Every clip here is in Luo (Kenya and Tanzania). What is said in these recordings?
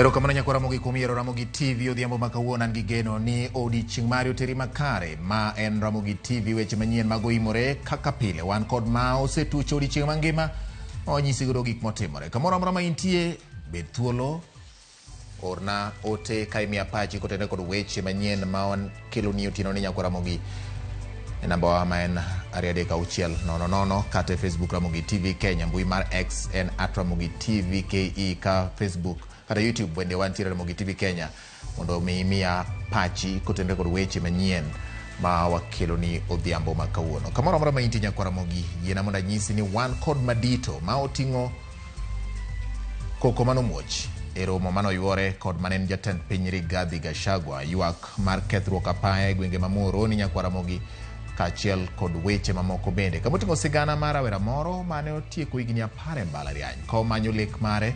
Erokamano nyakwa Ramogi kuom yiero Ramogi TV odhiambo ma kawuono. An gi geno ni odiechieng' mari oteri makare. Ma en Ramogi TV, weche manyien mag oimore kaka pile. Wan kod ma osetucho odiechieng' mangima ma wanyisi godo gik motimore. Kamoro amora ma intie, bed thuolo, orna ote ka imiya pachi kotenore kod weche manyien ma wakeloni otieno ni nyakwa Ramogi e namba wa ma en 23600 kata e Facebook Ramogi TV Kenya, mbui mar X en @RamogiTVKE, ka Facebook kata YouTube bende wantiere Ramogi TV Kenya, mondo mi imiya pachi kotenore kod weche manyien ma wakeloni odhiambo ma kawuono. Kamoro amora ma intie nyakwa Ramogi, yiena mondo anyisi ni wan kod madito ma oting'o koko manomuoch e romo manoywore kod mane en jatend piny Rigathi Gachagua, ywak mar kethruok apaya e gwenge ma Muhoroni nyakwa Ramogi, kaachiel kod weche mamoko bende. Kamoting'o sigana mar rawera moro mane otieko higni 10 e mbalariany komanyo lek mare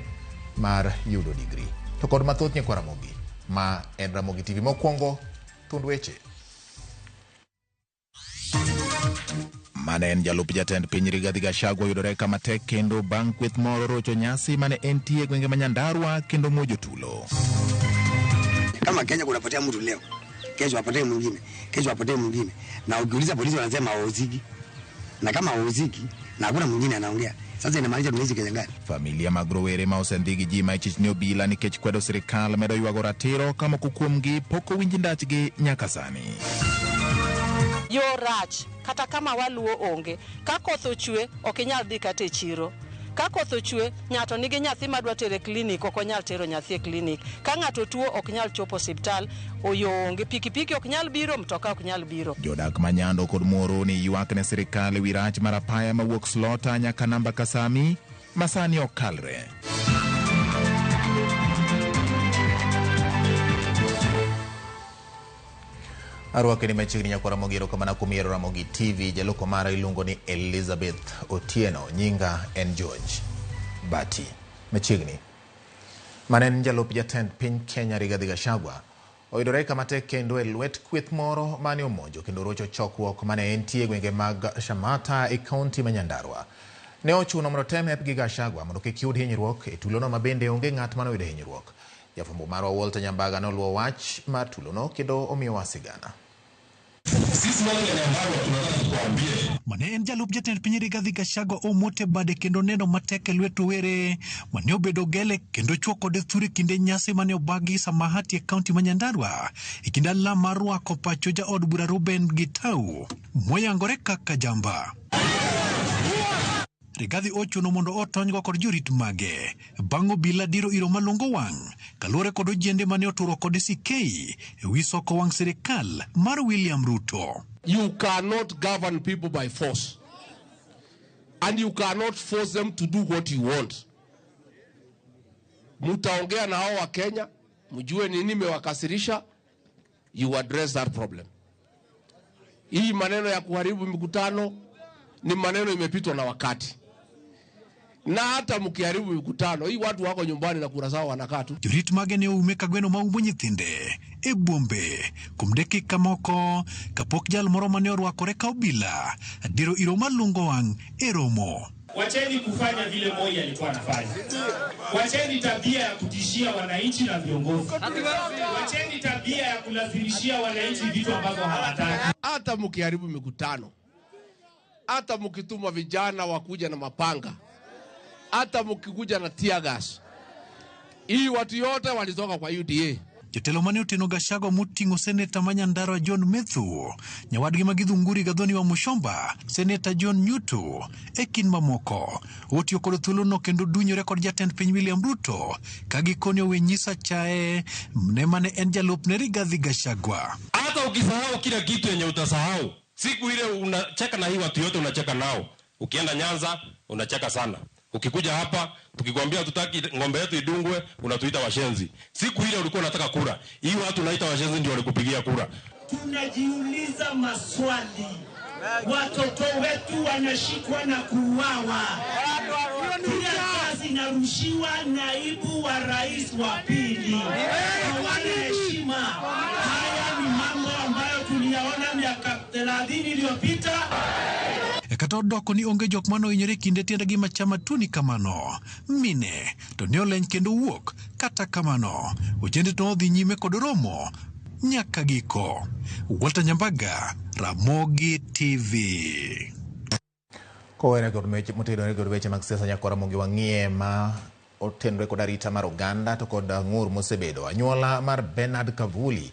mar yudo digri. To kod mathoth nyakwa Ramogi, ma en Ramogi TV. Mokwongo, thund weche. Mane en jalup jatend piny Rigathi Gachagua oyudore kama tek kendo bang' kweth moro rocho nyasi mane entie e gwenge ma Nyandarua kendo muojo tulo. Kama Kenya kunapotea mtu leo, kesho apotee mwingine, kesho apotee mwingine, na ukiuliza polisi wanasema hawahusiki, na kama hawahusiki na hakuna mwingine anaongea, sasa inamaanisha tunaishi Kenya gani? Familia mag rowere ma osendhi gi ji ma ichich ni obila nikech kwedo sirikal medo ywago ratiro ka moko kuomgi pok owinj ndachgi nyaka sani. Yo rach, kata kama waluwo onge. Ka koth ochwe, ok inyal dhi kata e chiro. Ka koth ochwe, ng'ato nigi nyathi madwa tero e klinik, ok onyal tero nyathi e klinik. Ka ng'ato tuo, ok nyal chopo osiptal, yo onge. Pikipiki ok nyal biro, mtoka ok nyal biro. Jodak ma Nyando kod Muhoroni ywak ne sirikal ewi rach mar apaya mawuok Slota nyaka namba Kasami ma sani ok kalre. Arwake ni machiegni nyakwa Ramogi, erokamano kuom yiero Ramogi TV. Jaloko mara iluongo ni Elizabeth Otieno, nyinga en George Bati. Machiegni. Mane en jalup jatend piny Kenya Rigathi Gachagua oyudore kama tek kendo e lwet kweth moro mane omonjo kendo rocho chokruok mane entie e gwenge mag Shamata e kaunti ma Nyandarua. Ne ochuno mondo tem hep gi Gachagua mondo kik yud hinyruok e tulono ma bende onge ng'at mane oyudo hinyruok. Jafwambo marwa Walter Nyambaga noluwo wach mar tulono kendo omiyowa sigana. Sisi watu wa Nyandarua tunataka tukuambie Mane en jalup jatend piny Rigathi Gachagua omuot e bade kendo neno matek e lwet rowere mane obedo gele kendo chuo kode thur e kinde nyasi mane obagi Samahati e kaunti ma Nyandarua e kinde alam mar rwako pacho jaod bura Ruben Gitau moyangore kaka jamba. Rigathi ochuno mondo otonygo kod jorit mage bang' obila diro iro malongo wang' kaluwore kod ojende mane oturo kode CK ewi soko wang' sirikal mar William Ruto. You cannot govern people by force. And you cannot force them to do what you want. Mutaongea na hao wa Kenya, mjue nini imewakasirisha, you address that problem. Hii maneno ya kuharibu mikutano ni maneno imepitwa na wakati. Na hata mkiharibu mikutano, hii watu wako nyumbani na kura zao wanakaa tu. Jorit mage ne oume ka gweno maumo nyithinde e bombe kuom dakika moko kapok jal moro mane orwakore ka obila diro iro malungo wang' e romo. Wacheni kufanya vile Moi alikuwa anafanya. Wacheni tabia ya kutishia wananchi na viongozi. Wacheni tabia ya kulazimishia wananchi vitu ambavyo hawataki. Hata mkiharibu mikutano, hata mkituma vijana wakuja na mapanga, hata mkikuja na tear gas, hii watu yote walitoka kwa UDA. Jotelo mane oteno Gachagua moting'o seneta ma Nyandarua John Methu, nyawadgi ma Githunguri Gathoni wa Muchomba, seneta John Nyutu e kind mamoko. Otiyo kod thuolono kendo dunyore kod jatend piny William Ruto ka gikone owe nyiso achaye ne mane en jalupne Rigathi Gachagua. Hata ukisahau kila kitu yenye utasahau, siku ile unacheka na hii watu yote unacheka nao. Ukienda Nyanza unacheka sana. Ukikuja hapa tukikwambia tutaki ng'ombe yetu idungwe, unatuita washenzi. Siku ile ulikuwa unataka kura, hii watu unaita washenzi ndio walikupigia kura. Tunajiuliza maswali, watoto wetu wanashikwa na kuuawa, kazi inarushiwa naibu wa rais wa pili, hawana heshima. Haya ni mambo ambayo tuliyaona miaka 30 iliyopita. Kata odoko ni onge jok mane ohinyore e kinde tiendgi machama tuoni kamano, mine to ne oleny kendo owuok. Kata kamano, ojende to nodhi nyime kod romo nyaka giko. Walter Nyambaga, Ramogi TV. Kowere kod weche motenore kod weche mag siasa nyaka Ramogi wang'iye ma otenore kod arita mar oganda to kod ng'ur mosebedo. Anyuola mar Bernard Kavuli,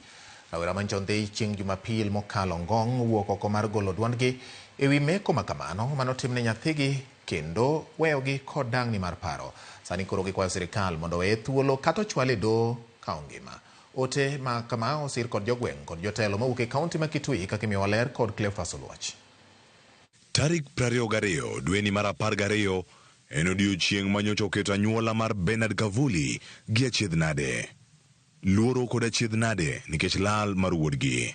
rawera manchon dhi chieng' Jumapil mokalo Ngong' wuok oko mar golo duondgi ewi meko makamano manotimne nyathigi kendo weyogi kod dang'ni mar paro. Sani koro gikwayo sirikal mondo oweye thuolo kata ochwale e doho ka ongima. Ote ma kama osir kod jogweng' kod jotelo mawuok e kaunti ma Kitui kaka imiyowa ler kod Cleophas Oluoch. Tarik 22 dweni mar 12 en odiechieng' manyocha oketo anyuola mar Bernard Kavuli gi achiedh nade. Luoro kod achiedh nade nikech lal mar wuodgi.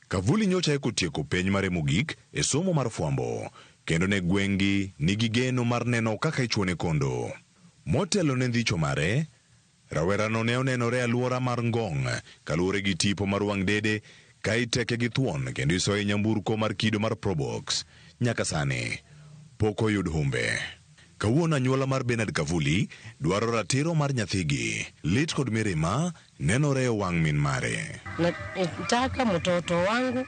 Kavuli nyocha eko tieko penj mare mogik e somo mar fwambo kendo ne gweng'gi nigi geno mar neno kaka ichuone kondo. Motelo ne ndhicho mare, rawerano ne onenore e alwora mar Ngong' kaluwore gi tipo mar wang' dede ka iteke gi thuon kendo isoye e nyamburko mar kido mar Probox. Nyaka sani pok oyud humbe. Kawuono anyuola mar Bernard Kavuli dwaro ratiro mar nyathigi. Lit kod mirima nenore e wang' min mare. Nataka mtoto wangu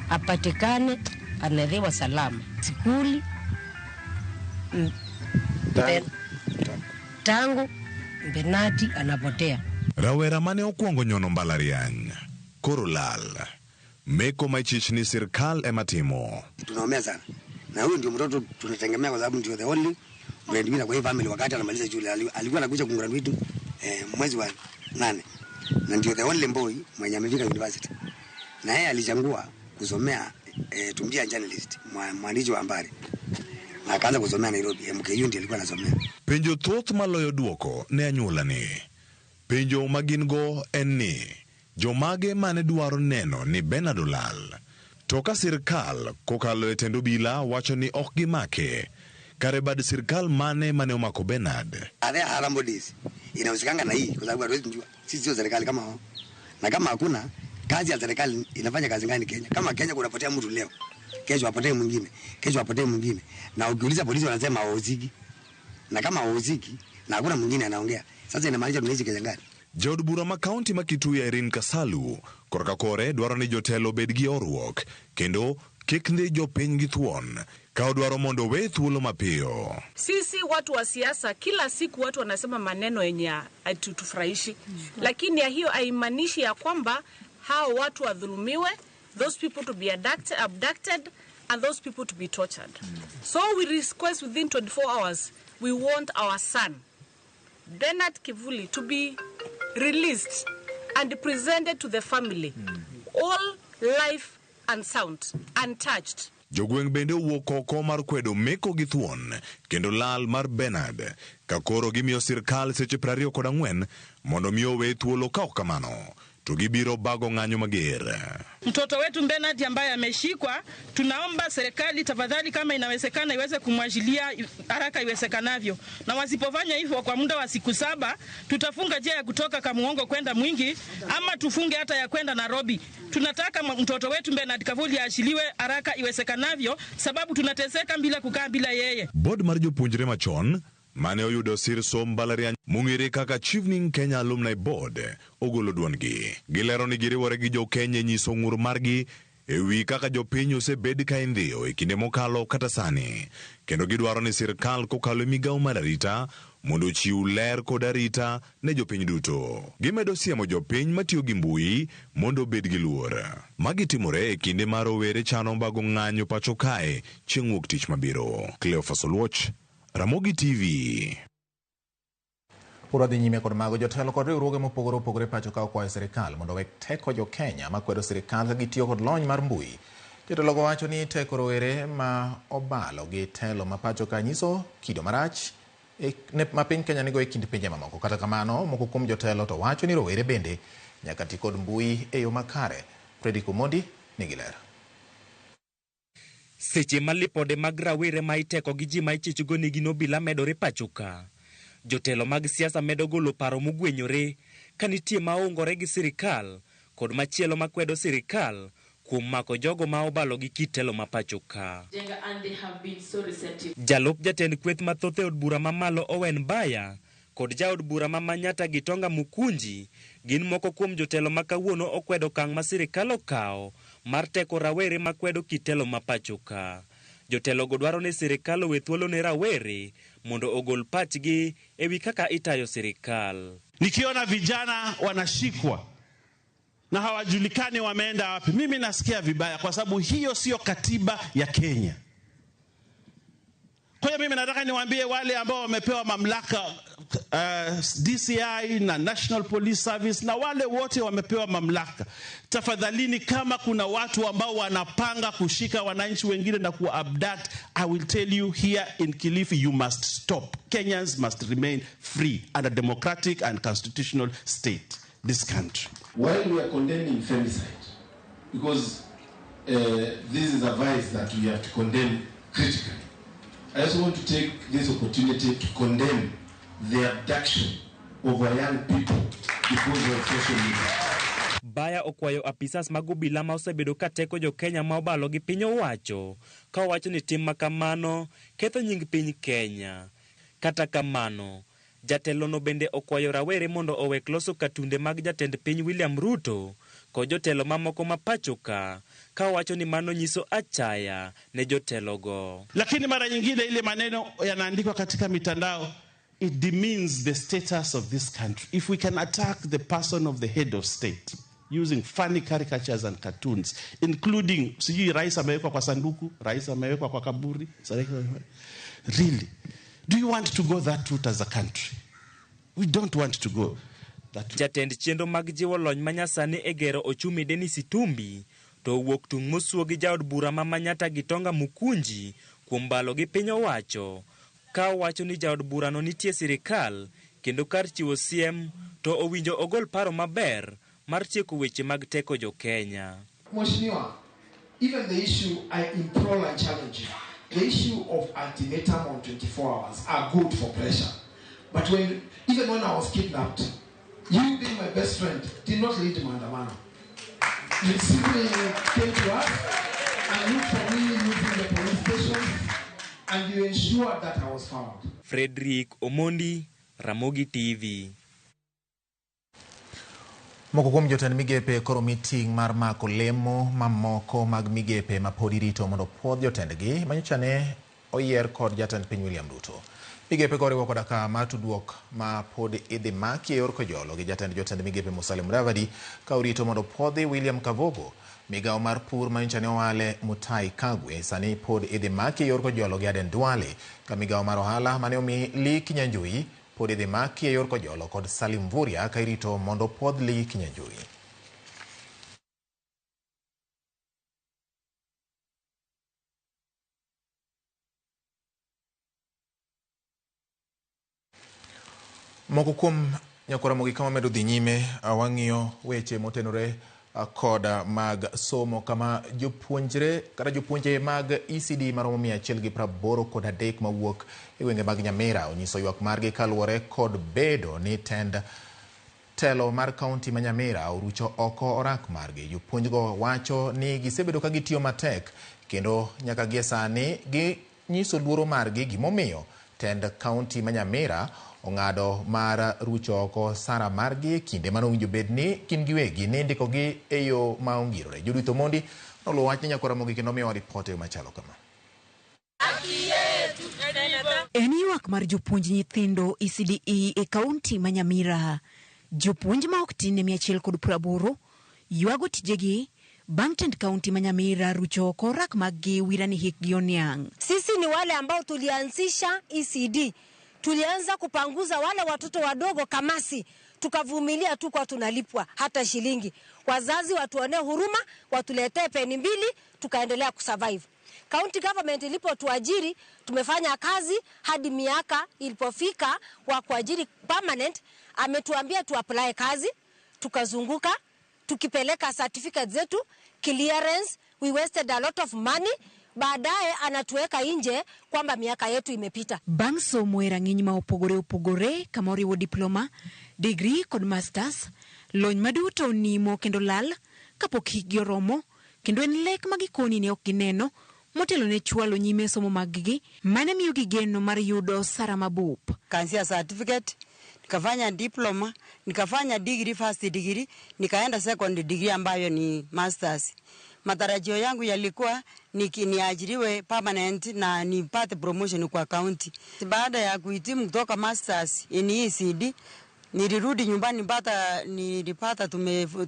apatikane analiwa salama sikuli tangu Benati anapotea. Rawera mane okwongo nyono mbalariany koro lal. Meko ma ichich ni sirkal ema timo. Tunaumia sana. Na huyu ndio mtoto tunategemea kwa sababu ndio the only breadwinner kwa hii family. Wakati anamaliza shule alikuwa anakuja kumgraduate mwezi wa 8, na ndio the only boy mwenye amefika university, na yeye alichagua kusomea to be a journalist, mwandishi wa habari, na akaanza kusomea Nairobi MKU, ndio alikuwa anasomea. Penjo thoth maloyo duoko ne anyuolani. Penjo ma gin go en ni jomage mane dwaro neno ni Bernard olal. To ka sirkal kokalo e tend obila wacho ni ok gimake, kare bad sirkal mane mane omako Bernard? Are there other bodies inahusikanga na hii? Kwa sababu hatuwezi kujua, sisi sio serikali kama wao, na kama hakuna kazi ya serikali inafanya kazi gani Kenya? Kama Kenya kunapotea mtu leo, kesho apotee mwingine, kesho apotee mwingine, na ukiuliza polisi wanasema hawahusiki, na kama hawahusiki na hakuna mwingine anaongea, sasa inamaanisha tunaishi Kenya gani? Jaod bura ma kaunti ma Kitui Irene Kasalu korka kore dwaro ni jotelo obed gi horuok kendo kik ndhi jopiny gi thuon ka odwaro mondo owe thuolo mapiyo. Sisi watu wa siasa, kila siku watu wanasema maneno yenye hatutufurahishi, lakini ya hiyo haimaanishi ya kwamba hao watu wadhulumiwe, those people to be abducted and those people to be tortured. So we request within 24 hours, we want our son Bernard Kivuli to be released and presented to the family, all life and sound, untouched. Jogweng' bende owuok oko mar kwedo meko gi thuon kendo lal mar Bernard ka koro gimiyo sirkal seche 24 mondo mi owe thuolo, ka ok kamano to gibiro bago ng'anyo mager. Mtoto wetu Bernard ambaye ameshikwa, tunaomba serikali tafadhali, kama inawezekana, iweze kumwachilia haraka iwezekanavyo, na wasipofanya hivyo kwa muda wa siku 7, tutafunga njia ya kutoka Kamuongo kwenda Mwingi ama tufunge hata ya kwenda Nairobi. Tunataka mtoto wetu Bernard Kavuli aachiliwe haraka iwezekanavyo, sababu tunateseka bila kukaa bila yeye. Board mar jopuonjre machon mane oyudo sir som mbalariany mong'ere kaka Chevening Kenya Alumni Board ogolo duondgi. Gilero ni giriwore gi jokenya e nyiso ng'ur margi e wi kaka jopiny osebed ka indhiyo e kinde mokalo kata sani, kendo gidwaro ni sirkal kokalo e migawo mar arita mondo ochiw ler kod arita ne jopiny duto. Gimedo siemo jopiny matiyo gi mbui mondo obed gi luor. Magi timore e kinde ma rowere chano bago ng'anyo pacho kae chieng' wuok tich mabiro. Cleophas Oluoch, Ramogi TV. Pur dhi nyime kod mago jotelo kod riwruoge mopogore opogore pacho ka okwayo sirikal mondo owek teko jo Kenya makwedo sirikal ka gitiyo kod lony mar mbui. Jotelo go wacho ni teko rowere ma obalo gi telo ma pacho ka nyiso kido marach ma piny Kenya nigo e kind pinje mamoko. Kata kamano, moko kuom jotelo to wacho ni rowere bende nyaka ti kod mbui e yo makare. Fredrick Omondi nigi ler. Seche ma lipode mag rawere ma iteko gi ji ma ichichgo ni gin obila medore pacho ka, jotelo mag siasa medo golo paro mogwenyore ka nitie ma oungore gi sirikal kod machielo makwedo sirikal kuom mako jogo ma obalo gi kit telo ma pacho ka. Jalup jatend kweth mathoth e od bura mamalo Owen Baya kod jaod bura ma Manyatta Gitonga Mukunji gin moko kuom jotelo ma kawuono okwedo okang' ma sirikal okawo mar teko rawere makwedo kit telo ma pacho ka. Jotelogo dwaro ni sirikal owe thuolo ne rawere mondo ogol pachgi e wi kaka itayo sirikal. Nikiona vijana wanashikwa na hawajulikani wameenda wapi, mimi nasikia vibaya, kwa sababu hiyo siyo katiba ya Kenya. Kwa hiyo mimi nataka niwaambie wale ambao wamepewa mamlaka DCI na National Police Service na wale wote wamepewa mamlaka, tafadhalini, kama kuna watu ambao wanapanga kushika wananchi wengine na kuabduct, I will tell you here in Kilifi, you must stop. Kenyans must remain free and a democratic and constitutional state, this country. While we are condemning femicide, because this is a vice that we have to condemn critically, I also want to take this opportunity to condemn the abduction of our young people because of social media. Baya okwayo apisas mag obila ma osebedo ka teko jo-Kenya ma obalo gi piny owacho ka owacho ni tim ma kamano ketho nying piny Kenya. Kata kamano, jatelono bende okwayo rawere mondo owek loso katunde mag jatend piny William Ruto kod jotelo mamoko ma pacho ka ka owacho ni mano nyiso achaya ne jotelogo. Lakini mara nyingine ile maneno yanaandikwa katika mitandao, it demeans the status of this country. If we can attack the person of the head of state using funny caricatures and cartoons, including sijui rais amewekwa kwa sanduku, rais amewekwa kwa kaburi, really, do you want to go that route as a country? We don't want to go that route. Jatend chenro mag jiwo lony manyasani e gero ochumi Dennis Itumbi to owuok tung' mosuo gi jaod bura ma Manyatta Gitonga Mukunji kuom balo gi piny owacho ka owacho ni jaod burano nitie sirikal kendo kar chiwo siem to owinjo ogol paro maber mar tieko weche mag teko jo-Kenya. Mheshimiwa, even the issue I implore and challenge you, the issue of ultimatum on 24 hours are good for pressure. But even when I was kidnapped, you being my best friend did not lead maandamano. You simply came to us and looked for me using the police stations, and you ensured that I was found. Frederick Omondi, Ramogi TV. Moko kuom jotend migepe koro mi ting' mar mako lemo mamoko mag migepe ma pod irito mondo puodh jotendgi manyocha ne oyier kod jatend piny William Ruto. Migepe go oriwo koda ka mar tudruok ma pod idhi maki e yor kojolo gi jatend jotend migepe Musalia Mudavadi ka orito mondo puodhi William Kavogo. Migawo mar pur manyocha ne owale Mutahi Kagwe sani pod idhi maki e yor kojolo gi Aden Duale, ka migawo mar ohala mane omi Lee Kinyanjui pod idhi maki e yor kojolo kod Salim Mvurya ka irito mondo puodh Lee Kinyanjui. Moko kuom nyakwara kama medo dhi nyime, wang'iyo weche motenore kod mag somo kama jopuonjre kata jopuonje mag ECD maromo 183 mawuok e gwenge mag Nyamira onyiso ywak margi kaluwore kod bedo ni tend telo mar kaunti ma Nyamira orucho oko orak margi. Jopuonjgo wacho ni gisebedo ka gitiyo matek kendo nyaka gie sani ginyiso luoro margi gimomiyo tend kaunti ma Nyamira ong'ado mar rucho oko sara margi e kinde mane owinjo bed ni gin giwegi ni indikogi e yo ma ongirore. Judith Omondi noluwo wachni nyakwara Ramogi kendo miyowa ripot e yo machalo kama. En ywak mar jopuonj nyithindo ECDE e kaunti ma Nyamira. Jopuonj ma ok tin ne 180 ywago tijegi bang' tend kaunti ma Nyamira rucho oko orak maggi wira ni hikgi oniang'. Sisi ni wale ambao tulianzisha ECD. Tulianza kupanguza wale watoto wadogo kamasi, tukavumilia tu kwa tunalipwa hata shilingi. Wazazi watuonee huruma, watuletee peni mbili, tukaendelea kusurvive. County government ilipotuajiri, tumefanya kazi hadi miaka ilipofika wa kuajiri permanent, ametuambia tu apply kazi, tukazunguka, tukipeleka certificate zetu, clearance, we wasted a lot of money. Baadaye anatuweka nje kwamba miaka yetu imepita. Bang' somo e rang'iny ma opogore opogore kama oriwo diploma, degree kod masters, lony maduto nimo kendo lal kapok hikgi oromo Kendo en lek ma gikoni ne ok gineno motelo ne chwalo nyime somo maggi mane miyogi geno mar yudo osara mabup. Kaanzia certificate, nikafanya diploma, nikafanya degree, first degree, nikaenda second degree ambayo ni masters. Matarajio yangu yalikuwa niajiriwe permanent na nipate promotion kwa county. Baada ya kuhitimu kutoka masters in ECD, nilirudi nyumbani, nilipata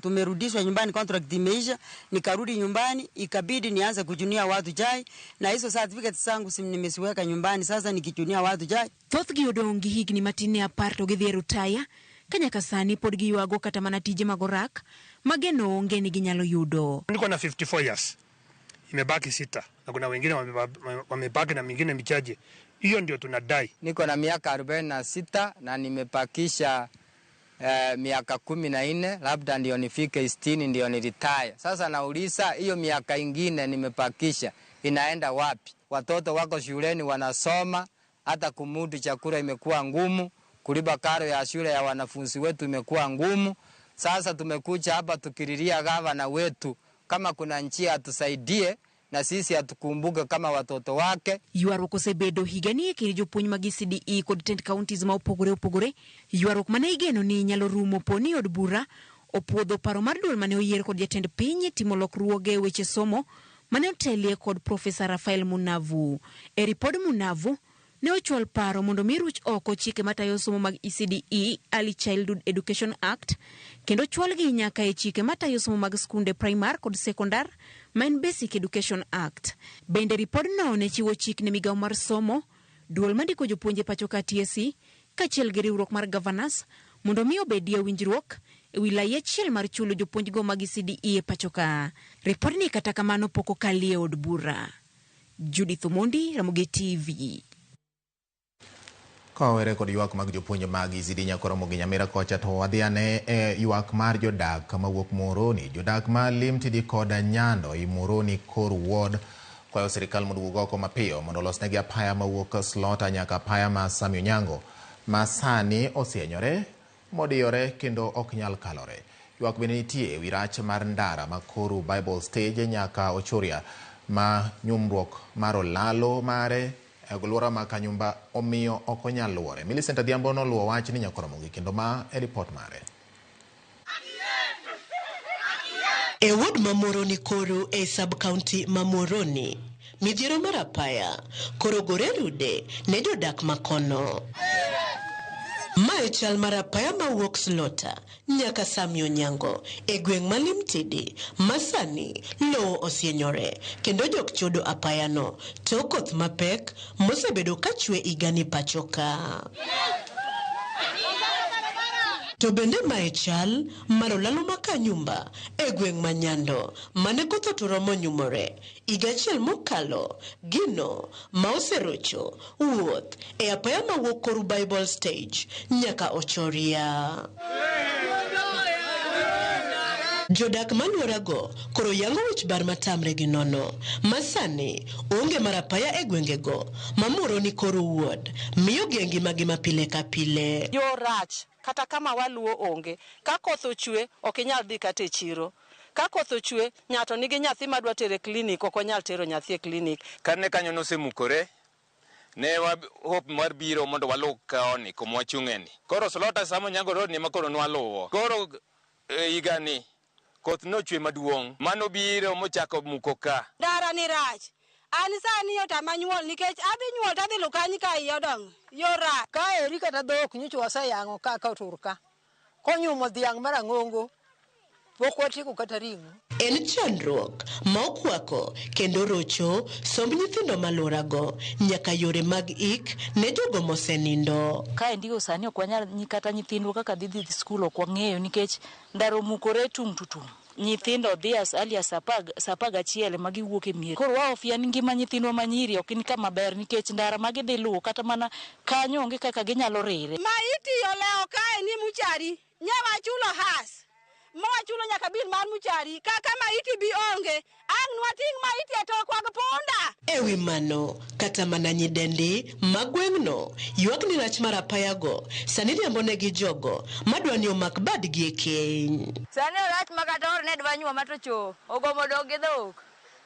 tumerudishwa nyumbani, contract imeisha, nikarudi nyumbani, ikabidi nianze kuchunia watu chai, na hizo certificates zangu nimesiweka nyumbani, sasa nikichunia watu chai. Thothgi odong' gi higni matin ne 10 to gidhi e rutaya ka nyaka sani pod giywago kata mana tije mag orak ma geno onge ni ginyalo yudo. Niko na 54 years, imebaki 6 na kuna wengine wamebaki na mingine michache. Hiyo ndio tunadai. Niko na miaka 46 na nimepakisha miaka 14, labda ndio nifike 60 ndio niretire. Sasa nauliza hiyo miaka ingine nimepakisha inaenda wapi? Watoto wako shuleni wanasoma, hata kumudu chakula imekuwa ngumu, kulipa karo ya shule ya wanafunzi wetu imekuwa ngumu. Sasa tumekuja hapa tukililia gavana wetu kama kuna njia atusaidie na sisi atukumbuke kama watoto wake. Ywaruok osebedo higani e kind jopuonj mag ECDE kod tend counties ma opogore opogore. Ywaruok mane igeno ni nyalo rumo po ni od bura opuodho paro mar duol mane oyier kod jatend piny timo lokruoge e weche somo mane otelie kod Profesa Rafael Munavu. E ripod Munavu ne ochwal paro mondo mi ruch oko chike matayo somo mag ECDE, Early Childhood Education Act, kendo chwalgi nyaka e chike matayo somo mag skunde primar kod sekondar ma en Basic Education Act. Bende ripodno ne chiwo chik ne migawo mar somo, duol mandiko jopuonje pacho ka TSC, kaachiel gi riwruok mar governors mondo mi obedie winjruok e wi lai achiel mar chulo jopuonjgo mag ECDE e pacho ka. Ripodni kata kamano pok okalie od bura. Judith Omondi, Ramogi TV. Kawere kod ywak mag jopuonj mag ECD Nyakoromo gi Nyamira kocha, to wadhi ane e ywak mar jodak mawuok Muhoroni. Jodak ma Limtidi kod Nyando i Muhoroni kor ward kwayo sirikal mondo owuog oko mapiyo mondo olosnegi apaya mawuok Slota nyaka apaya ma Sami Onyango ma sani osienyore, modiyore kendo ok nyal kalore. Ywak bende nitie ewi rach mar ndara ma Koru Bible Stage nyaka Ochoria ma nyumruok mar olalo mare e alwora ma Kanyumba omiyo ok onyal luwore. Millicent Adhiambo noluwo wach ni Nyakoromogi kendo ma e ripot mare. E ward ma Muhoroni Koru e sub-county ma Muhoroni, midhiero mar apaya koro gore rude ne jodak makono. Mae chal mar apaya mawuok Slota nyaka Sami Onyango e gweng' ma Limtidi ma sani lowo osienyore kendo jok chodo apayano tok koth mapek mosebedo kachwe higani pacho ka. To bende mae chal mar olalo ma Kanyumba e gweng' ma Nyando mane koth oturo monyumore higa achiel mokalo, gino ma oserocho wuoth e apaya mawuok Koru Bible Stage nyaka Ochoria. Jodak maluorago koro yango wich bar matamre gi nono ma sani onge mar apaya e gwengego ma Muhoroni Koru ward miyo gi ngimagi ma pile ka pile. Yo rach kata kama waluwo onge. Ka koth ochwe ok inyal dhi kata e chiro. Ka koth ochwe ng'ato nigi nyathi madwa tero e klinik ok onyal tero nyathi e klinik. Kane kanyo nosemukore, ne wa hope mar biro mondo waluw koni kuma wachung'e ni. Koro Slota Sam Onyango Road ni ema koro nwaluwo. Koro higani koth nochwe maduong' mano biro mochako muko ka. Ndara ni rach. An sani otama nyuol nikech adhi nyuol tadhi lukanyi ka iye odongo. Yo rach. Kaeri kata dhok nyocha waseyang'o ka ka otur ka. Konyumo dhiang' mar ang'ongo pok watieko kata ring'o. En chandruok ma okwako kendo rocho somb nyithindo maluorago nyaka yore mag ik ne jogo mosenindo. Kaendi sani ok wanyal kata nyithindwa kaka dhi skul ok wang'eyo nikech ndara omukore tung' to tung'. Nyithindo dhi as early as saa 11 ema giwuok e mier. Koro wahofia ni ngima nyithindwa manyiri ok ni kama ber nikech ndara ma gidhi luwo kata mana kanyo onge kaka ginyalo rire. Maiti olewo kae ni muchari, nye wachulo has. Mawachulo nyaka bil mar muchari, kaka maiti bi onge, ang' nwating' maiti e tokwa gi punda. Ewi mano, Kata mana nyidendi ma gweng'no ywak ni rach mar apayago sani riambonegi jogo madwa ni omak badgi e keny. Sani orach ma kata or ne dwa nyuoma to choo ogomo dok gi dhok.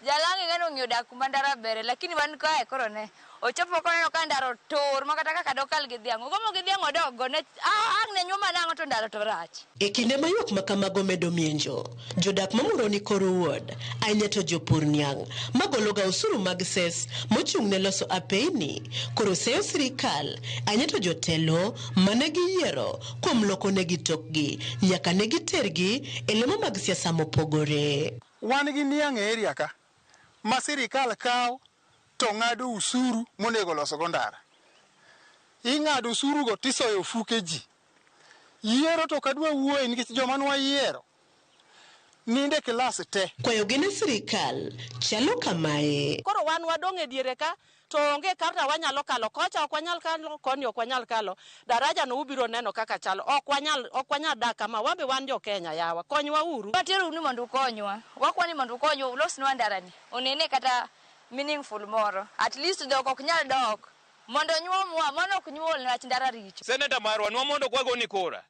Jalangi ng'eno ong'iyo dak kuma ndara bere lakini wan kae koro ne ochopo koneno ka ndara otur ma kata kaka dokal gi dhiang'. Ogomo gi dhiang' odok go ne ang' ne nyuoma nang'o to ndara to rach. E kinde ma ywak ma kamago medo mienjo, jodak ma Muhoroni Koru Ward, ahinya to jopur niang' magologa osuru mag ses mochung' ne loso apeyni, koro seyo sirikal, ahinya to jotelo mane giyiero kuom lokonegi tokgi nyaka ne gitergi e lemo mag siasa mopogore. Wan gi niang' e area ka ma sirikal kawo to ng'ado usuru monego losogo ndara. Ing'ado usurugo tisoyo ofuke ji. Yiero to ok adwa wuoye nikech joma nwayiero nindo e kilas te. Kwayogi ne sirikal chalo kamae. Koro wan wadong' e diere ka to onge kata wanyalo kalo kocha, ok wanyal kalo koni, ok wanyal kalo daraja no ubiro neno kaka chalo, ok wanyal dak kama, wan be wan jo Kenya yawa, konywa uru. Wateru ni mondo ukonywa, wakwa ni mondo ukonywa ulosnwa ndarani onene kata meaningful moro, at least dhok ok nyal dok mondo nyuomwa, mano ok nyuol niwach ndara richo. Seneta marwa nwa mondo kwagoni kura,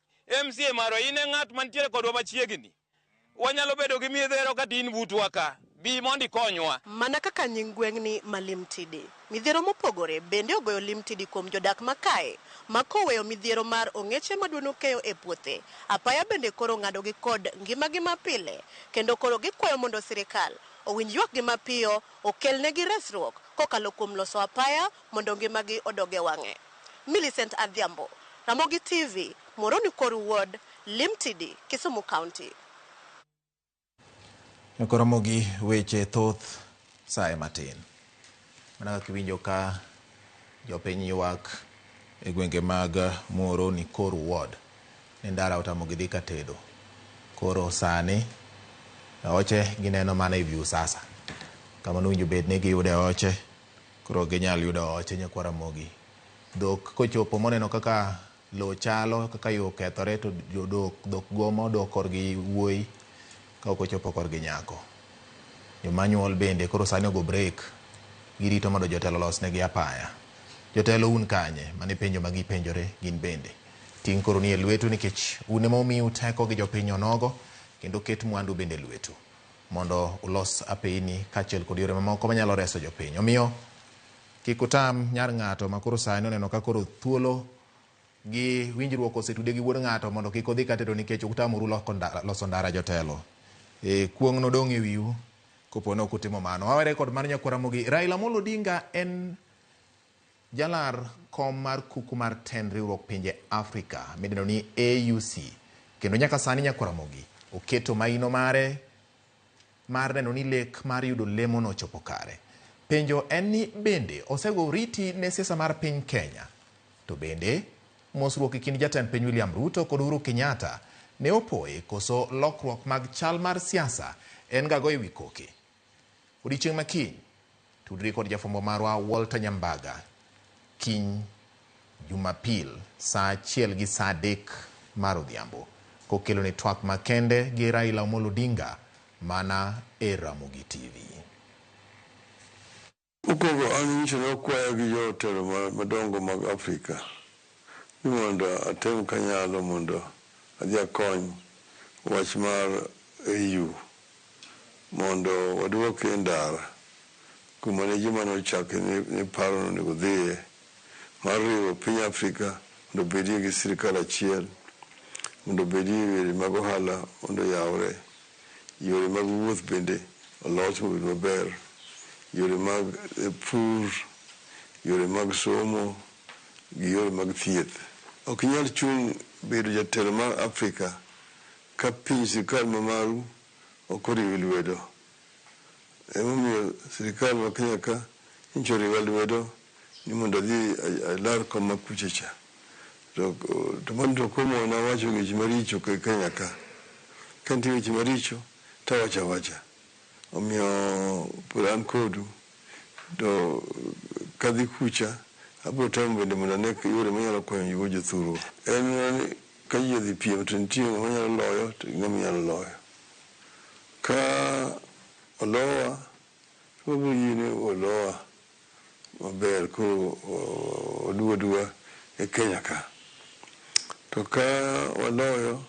MCA marwa in e ng'at mantiere kodwa machiegni, wanyalo bedo gi midhiero kata in butwa ka, bi mondo ikonywa. Mana kaka nying gweng'ni ma Limtidi, midhiero mopogore bende ogoyo Limtidi kuom jodak makae ma koweyo midhiero mar ong'eche maduono keyo e puothe, apaya bende koro ng'adogi kod ngimagi mapile, kendo koro gikwayo mondo sirikal owinj ywakgi mapiyo okelnegi resruok kokalo kuom loso apaya mondo ngimagi odog e wang'e. Millicent Adhiambo, Ramogi TV, Muhoroni Koru Ward, Limtidi, Kisumu County. Ramogi weche thoth saye matin. Mana kaka iwinjo ka jopiny ywak e gwenge mag Muhoroni Koru Ward ni ndara otamogi dhi katedo. Koro sani oche gineno mana e Viusasa. Kama nowinjo bed ni giyude oche, koro ginyal yudo oche nyakwa Ramogi. Dhok kochopo moneno kaka lowo chalo, kaka yo okethore to dhok gomo dok korgi wuoyi ka ok ochopo korgi nyako. Joma nyuol bende koro sani ogo break, girito mondo jotelo olosnegi apaya. Jotelo un kanye? Mano e penjo ma gipenjore gin bende. Ting' koro ni e lwetu nikech un ema omiu teko gi jopiny onogo kendo ket mwandu bende e lwetu mondo ulos apeyni kaachiel kod yore mamoko manyalo reso jopiny. Omiyo kik utam nyar ng'ato ma koro sani oneno ka koro thuolo gi winjruok osetude gi wuod ng'ato mondo kik odhi katedo nikech utamoru loso ndara jotelo. Kuong' nodong' e wiu kopo ne ok utimo mano. Wawere kod mano nyakwar Ramogi. Raila Amolo Odinga en jalar kom mar kuku mar tend riwruok pinje Afrika midendo ni AUC. Kendo nyaka sani nyakwar Ramogi oketo maino mare mar neno ni lek mar yudo lemono ochopo kare. Penjo en ni bende osego oriti ne siasa mar piny Kenya. To bende mosruok e kind jatend piny William Ruto kod Uhuru Kenyatta ne opoye koso lokruok mag chal mar siasa en gago ewi koke. Odiechieng' ma kiny, tudri kod jafwambo marwa Walter Nyambaga kiny Jumapil saa 1 gi saa 3 mar odhiambo kokelo ne twak makende gi Raila Amolo Odinga mana e Ramogi TV. Mokwongo an nyicho nokwaya gi jotelo madongo mag Afrika ni mondo atem kanyalo mondo adhi akony wach mar AU mondo waduoke e ndara kuma ne joma nochake ne paro nonego dhiye mar riwo piny Afrika mondo obedie gi sirikal achiel, mondo obedie yore mag ohala mondo oyawre, yore mag wuoth bende olos mobed maber, yore mag pur, yore mag somo gi yore mag thieth. Ok inyal chung' bedo jatelo mar Afrika ka piny sirikal ma maru ok oriwi lwedo. Emomiyo sirikal ma Kenya ka nyicha oriwa lwedo ni mondo adhi alar kom ma kucha cha. To mano to ok omona wacho weche maricho Kenya ka. Ka nitie weche maricho to awacho awacha. Omiyo pod an kodu to kadhi kucha abiro temo bende mondo ane yore manyalo konyo go jothurwa. En mana ni ka ji odhi piem to nitie ng'ama nyalo loyo to gi ng'ama nyalo loyo. Ka olowa to wabiro yie ni olowa. maber koro oduogo aduoga e Kenya ka. To ka waloyo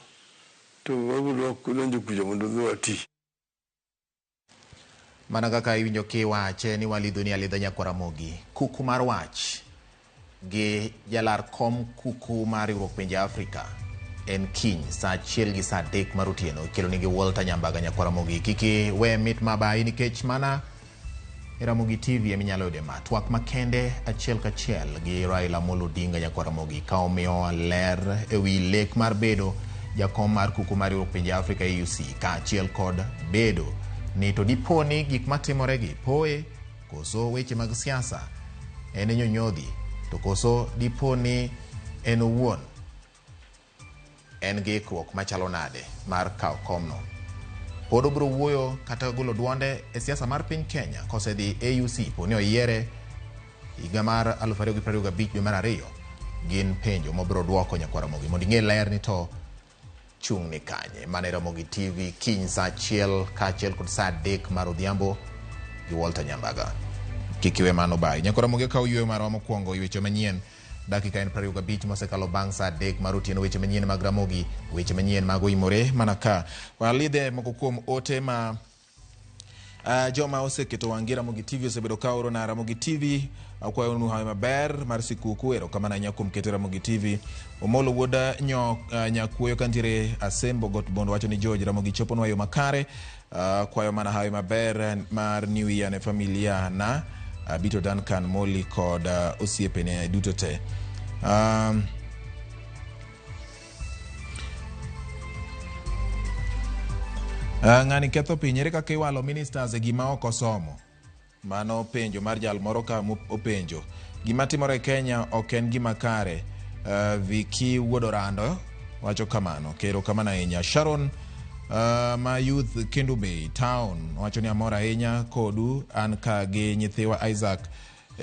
to wabiro donjo kucha mondo wadhi wati. Mana kaka iwinjo kiwache ni walidhoni alidha nyakwar Ramogi, kuku mar wach gi jalar kom kuku mar riwruok pinje Afrika en kiny saa achiel gi saa 3 mar otieno ikeloni gi Walter Nyambaga nyakwar Ramogi. Kik iwe mit mabayi nikech mana e Ramogi TV ema inyalo yude ma. Twak makende achiel kachiel gi Raila Amolo Odinga nyakwar Ramogi ka omiyowa ler e wi lek mar bedo jakom mar kuku mar riwruok pinje Afrika AUC kaachiel kod bedo ni to dipo ni gik matimoregi poe koso weche mag siasa en e nyonyodhi to koso dipo ni en owuon en gi ikruok machalo nade mar kawo komno. Pod obiro wuoyo kata golo duonde e siasa mar piny Kenya kosedhi AUC po ni oyiere higa mar 2025 dwe mar 2. Gin penjo mobiro duoko nyakwar Ramogi mondo ing'e ler ni to chung' ni kanye. Mano e Ramogi TV kiny saa 1 kaachiel kod saa 3 mar odhiambo gi Walter Nyambaga. Kik iwe mano bayi. Nyakwar Ramogi kaw yueyo marwa mokwongo e weche manyien. Dakika en 25 mosekalo bang' saa 3 mar otieno. Weche manyien mag Ramogi, weche manyien mag oimore mana ka. Walidhe moko kuom ote ma joma oseketo wang'gi Ramogi TV osebedo ka oro na Ramogi TV. Akwayo nu hawi maber mar sikuku. Erokamano ahinya kuom keto Ramogi TV. Omolo wuod Nyakuoyo kantiere Asembo Got Bondo wacho ni George Ramogi choponwa yo makare. Kwayo mana hawi maber mar New Year ne familia na Bito Duncan Moli kod osiepene duto te. Ng'ani ketho piny, ere kaka iwalo ministers e gima ok osomo? Mano penjo mar jal moro ka openjo. Gima timore e Kenya ok en gima kare. Viki Wuod Orando wacho kamano. Kero kamano ahinya. Sharon ma youth Kendu Bay town wacho ni amor ahinya kodu an ka gi nyithiwa Isaac,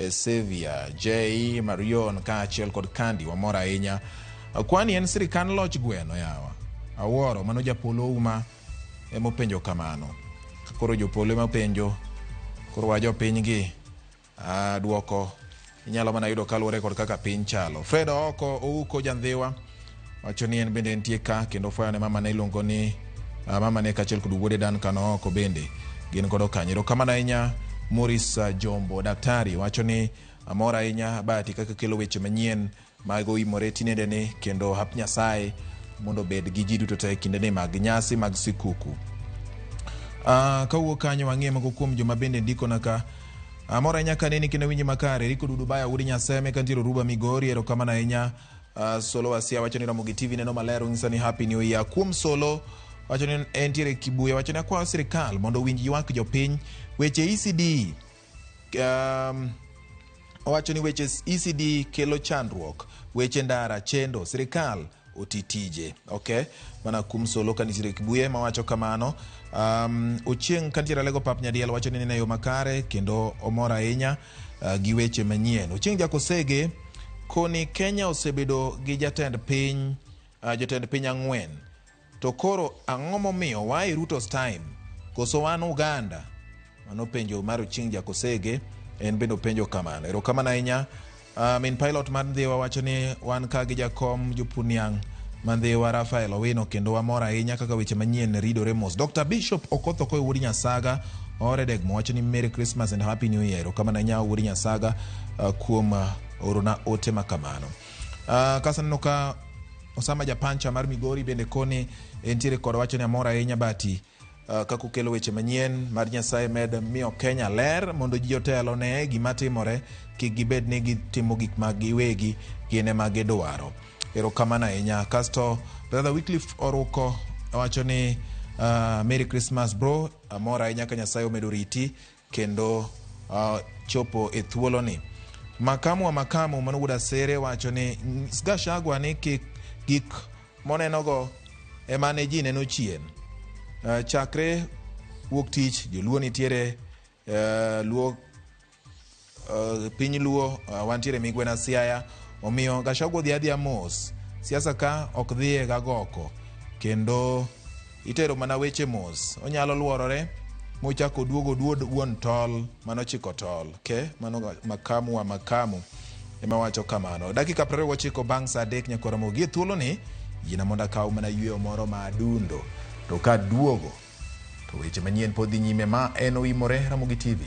Sevia, Jay, Marion kaachiel kod Candy wamor ahinya. Kwani en sirikand loch gweno yawa? Awuoro mano japolo uma emopenjo kamano. Koro jopolo ema penjo, koro wa jopiny gi duoko inyalo mana yudo kaluwore kod kaka piny chalo. Fred Ooko Ouko Jandhiwa wacho ni en bende entie ka kendo fwayo ne mama ne iluongo ni mama ne kaachiel kod wuode Duncan Ooko bende gin godo kanyo. Erokamano ahinya Maurice Jombo daktari wacho ni amor ahinya Bahati kaka kelo weche manyien mago imore tinende ni kendo hap Nyasaye mondo obed gi ji duto te kindeni mag nyasi mag sikuku. Kawuok kanyo wang'iye moko kuom joma bende ndikona ka. Amor ahinya kaneni kendo winji makare. Eriko Dudu Baya wuod Nyaseme kantiere Oruba Migori erokamano ahinya. Solo Asia wacho ni Ramogi TV neno maler onyisa ni Happy New Year. Kuom Solo wacho ni entiere Kibuye wacho ni akwayo sirikal mondo owinj ywak jopiny weche ECD. Owacho ni weche ECD kelo chandruok, weche ndara chendo, sirikal oti tije. Okay, mana kuom Solo kanitiere Kibuye mawacho kamano. Ochieng' kantiere Alego Pap Nyadiel wacho ni neno yo makare kendo omor ahinya gi weche manyien. Ochieng' Jakosege koni Kenya osebedo gi jatend piny jotend piny 4 to koro ang'o momiyo why Ruto's time koso wan Uganda? Mano penjo mar Ochieng' Jakosege, en bende openjo kamano. Erokamano ahinya. Min pilot mar Ndhiwa wacho ni wan ka gi jakom jopur niang' ma Ndhiwa Rafael Owino kendo wamor ahinya kaka weche manyien ridore mos. Dr. Bishop Okoth Okoyo wuod Nyasaga Ore Degmo wacho ni Merry Christmas and Happy New Year. Erokamano ahinya wuod Nyasaga kuom orona ote makamano. Kaso aneno ka Osama Japancha mar Migori bende koni entiere kod wacho ni amor ahinya Bati kaka ukelo weche manyien mar Nyasaye med miyo Kenya ler mondo ji otelo ne gima timore kik gibed ni gitimo gik ma giwegi gin ema gidwaro. Erokamano ahinya. Kasto Brother Wycliffe Oruko wacho ni Merry Christmas bro, amor ahinya ka Nyasaye omedo riti kendo chopo e thuoloni. Makamu wa Makamu mano wuod Asere wacho ni Gachagua ni kik gik monenogo ema ne ji neno chien. Chakre wuok tich joluo nitiere luo piny luo wantiere Migwena Siaya, omiyo Gachagua odhi adhiya mos. Siasa ka ok dhiye gagoko kendo itero mana weche mos. Onyalo luorore mochako duogo duod wuon tol manochiko tol ke mano makamu wa makamu ema wacho kamano. Dakika 29 bang' saa 3 nyaka Ramogi. E thuoloni yiena mondo akaw mana yweyo moro ma adundo to kaduogo to weche manyien pod dhi nyime. Ma en Oimore Ramogi TV.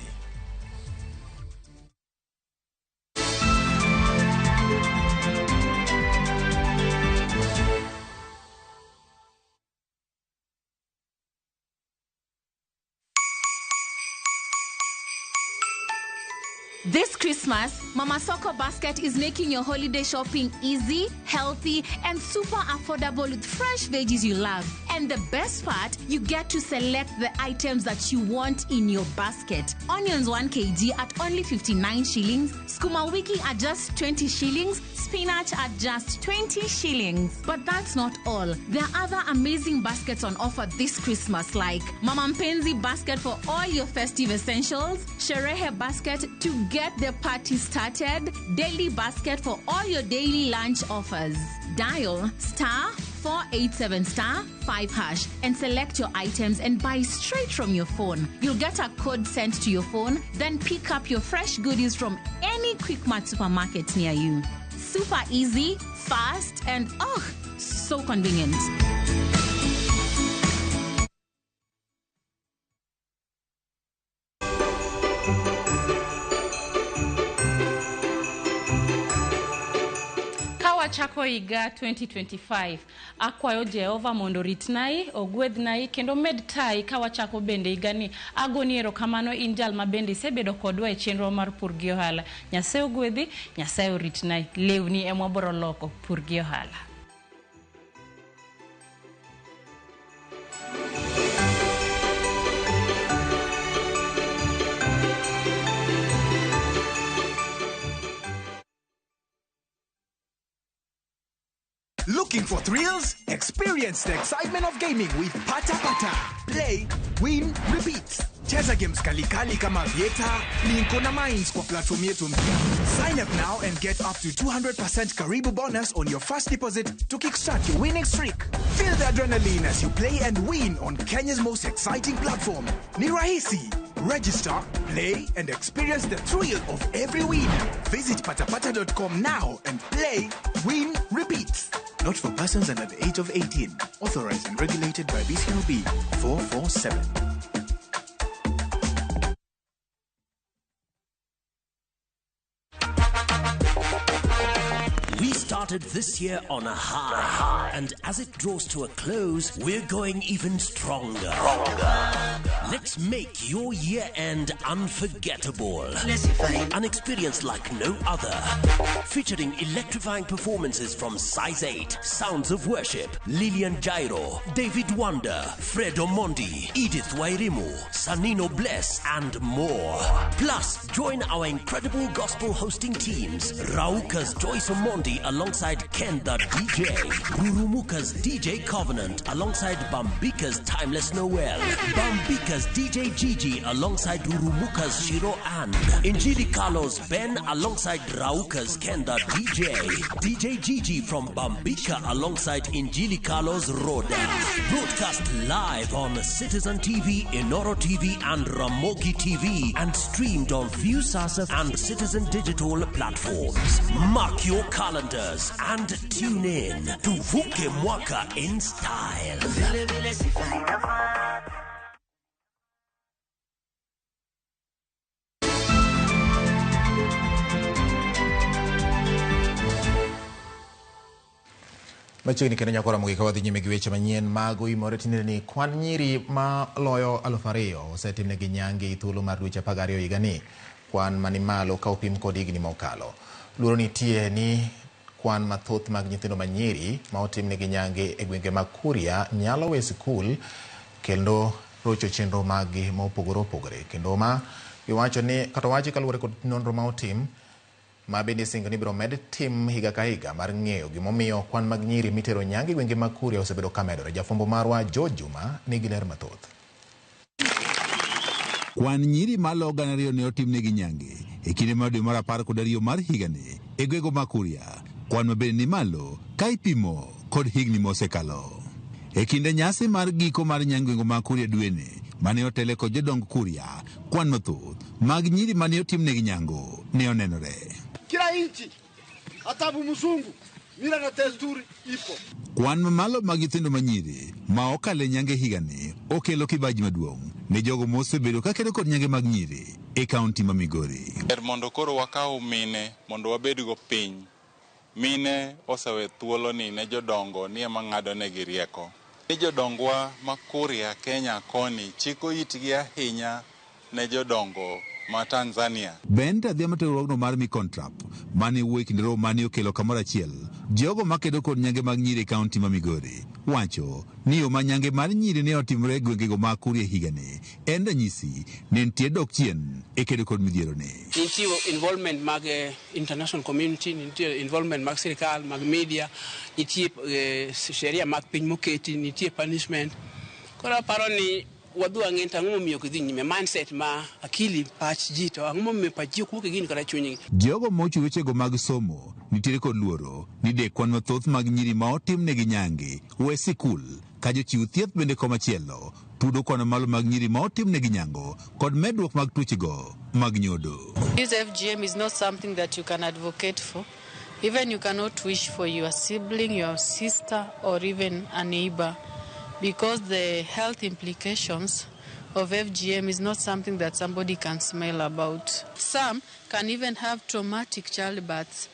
This Christmas, Mama Soko Basket is making your holiday shopping easy, healthy, and super affordable with fresh veggies you love. And the best part, you get to select the items that you want in your basket. Onions 1 kg at only 59 shillings, skuma wiki at just 20 shillings, spinach at just 20 shillings. But that's not all. There are other amazing baskets on offer this Christmas, like Mama Mpenzi basket for all your festive essentials, Sherehe basket to get the party started, daily basket for all your daily lunch offers. Dial star 487 star 5 hash and select your items and buy straight from your phone. You'll get a code sent to your phone, then pick up your fresh goodies from any Quickmart supermarket near you. Super easy, fast, and oh, so convenient. Ka wachako higa 2025, akwayo Jehova mondo oritnai, ogwedhnai kendo med tai ka wachako bende higani. Agoni erokamano in jal ma bende isebedo kodwa e chenro mar pur gi ohala. Nyasaye ogwedhi, Nyasaye oritnai. Lewni ema wabiro loko pur gi ohala. Looking for thrills? Experience the excitement of gaming with Pata Pata. Play, win, repeat. Cheza games kalikali kama Vieta, Linko na Mines kwa platform yetu mpya. Sign up now and get up to 200% Karibu bonus on your first deposit to kickstart your winning streak. Feel the adrenaline as you play and win on Kenya's most exciting platform. Ni rahisi. Register, play, and experience the thrill of every win. Visit patapata.com now and play, win, repeat. Not for persons under the age of 18. Authorized and regulated by BCLB 447. We started this year on a high, and as it draws to a close, we're going even stronger. Let's make your year end unforgettable. An experience like no other. Featuring electrifying performances from Size 8, Sounds of Worship, Lillian Jairo, David Wonder, Fred Omondi, Edith Wairimu, Sanino Bless, and more. Plus, join our incredible gospel hosting teams, Rauka's Joyce Omondi alongside Ken the DJ, Rurumuka's DJ Covenant alongside Bambika's Timeless Noel, Bambika's DJ Gigi alongside Rurumuka's Shiro Ann, Injili Carlos Ben alongside Rauka's Ken the DJ, DJ Gigi from Bambika alongside Injili Carlos Roda. Broadcast live on Citizen TV, Inoro TV and Ramogi TV and streamed on Viusasa and Citizen Digital platforms. Mark your calendars and tune in to Vuke Mwaka in style. Machiegni kendo nyakora Ramogi ka wadhi nyime gi weche manyien mag oimore tinende ni kwan nyiri ma loyo 2000 osetimnegi nyange e thuolo mar dweche 12 higani, kwan mani malo ka opim kod higni mokalo. Luoro nitie ni kwan mathoth mag nyithindo manyiri ma otimnegi nyange e gwenge mag Kuria nyalo we sikul kendo rocho chenro maggi ma opogore opogore, kendo ma iwacho ni kata wachi kaluwore kod nonro ma otim ma bende singo ni biro med tim higa ka higa mar ng'eyo gimomiyo kwan mag nyiri mitero nyange e gwenge mag Kuria osebedo ka medore. Jafwambo marwa George Juma nigi ler mathoth. Kwan nyiri malo 2,000 ne otimnegi nyange e kinde mar dwe mar 12 mar higani e gwenge mag Kuria, kwan mabende ni malo ka ipimo kod higni mosekalo. E kinde nyasi mar giko mar nyange gwenge mag Kuria dweni mane otele kod jodong Kuria, kwan mathoth mag nyiri mane otimnegi nyango ne onenore. Kila nchi hata mzungu mila na desturi ipo. Kwan mamalo mag nyithindo manyiri ma okalo e nyange higani okelo kibaji maduong' ne jogo mosebedo kakedo kod nyange mag nyiri e kaunti ma Migori. Ber mondo koro wakaw mine mondo wabedgo piny. Mine osewe thuolo ni ne jodongo ni ema ng'ado negi rieko. Ni jodongwa ma Kuria Kenya koni chiko itgi ahinya ne jodongo ma Tanzania. Bende adhiambo riwruogno mar Micontrap mane wuoyo e kinde romo mane okelo kamoro achiel jogo makedo kod nyange mag nyiri e kaunti ma Migori wacho ni yo ma nyange mar nyiri ne otimore e gwengego ma Kuria higani en ranyisi ne nitie dok chien e kedo kod midhieroni. Nitie involvement mag international community, nitie involvement mag sirikal, mag media, nitie sheria mag piny moketi, nitie punishment. Koro aparo ni wadhi wang'e to ang'o momiyo ok idhi nyime, mindset ma akili pach ji to ang'o momiyo pach ji ok wuok e gini kata chunygi. Jogo mochiwo wechego mag somo nitiere kod luoro ni de kwan mathoth mag nyiri ma otimnegi nyange we sikul ka jochiw thieth bende komachielo tudo kwan mamalo mag nyiri ma otimnegi nyango kod medruok mag tuochego mag nyodo. This FGM is not something that you can advocate for. Even you cannot wish for your sibling, your sister, or even a neighbor, because the health implications of FGM is not something that somebody can smile about. Some can even have traumatic childbirths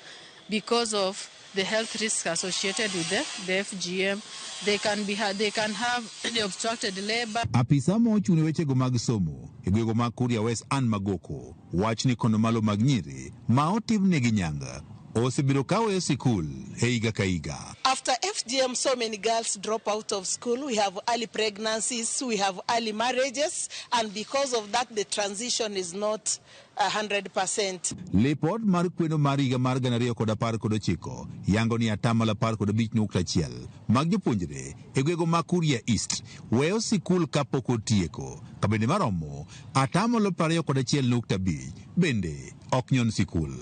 because of the health risks associated with the FGM. They can have the obstructed labor. Apisa ma ochung' ne wechego mag somo e gwego mag Kuria West Ann Magoko wach ni kono malo mag nyiri ma otimnegi nyanga osebedo kaweyo sikul e higa ka higa. After FGM, so many girls drop out of school. We have early pregnancies, we have early marriages, and because of that, the transition is not 100%. Lipot mar kweno mar higa mar 2019 yango ni atamalo 15.1 mag jopuonjre e gwego mag Kuria East weyo sikul kapok otieko, ka bende maromo atamalo 21.5 bende ok nyon sikul.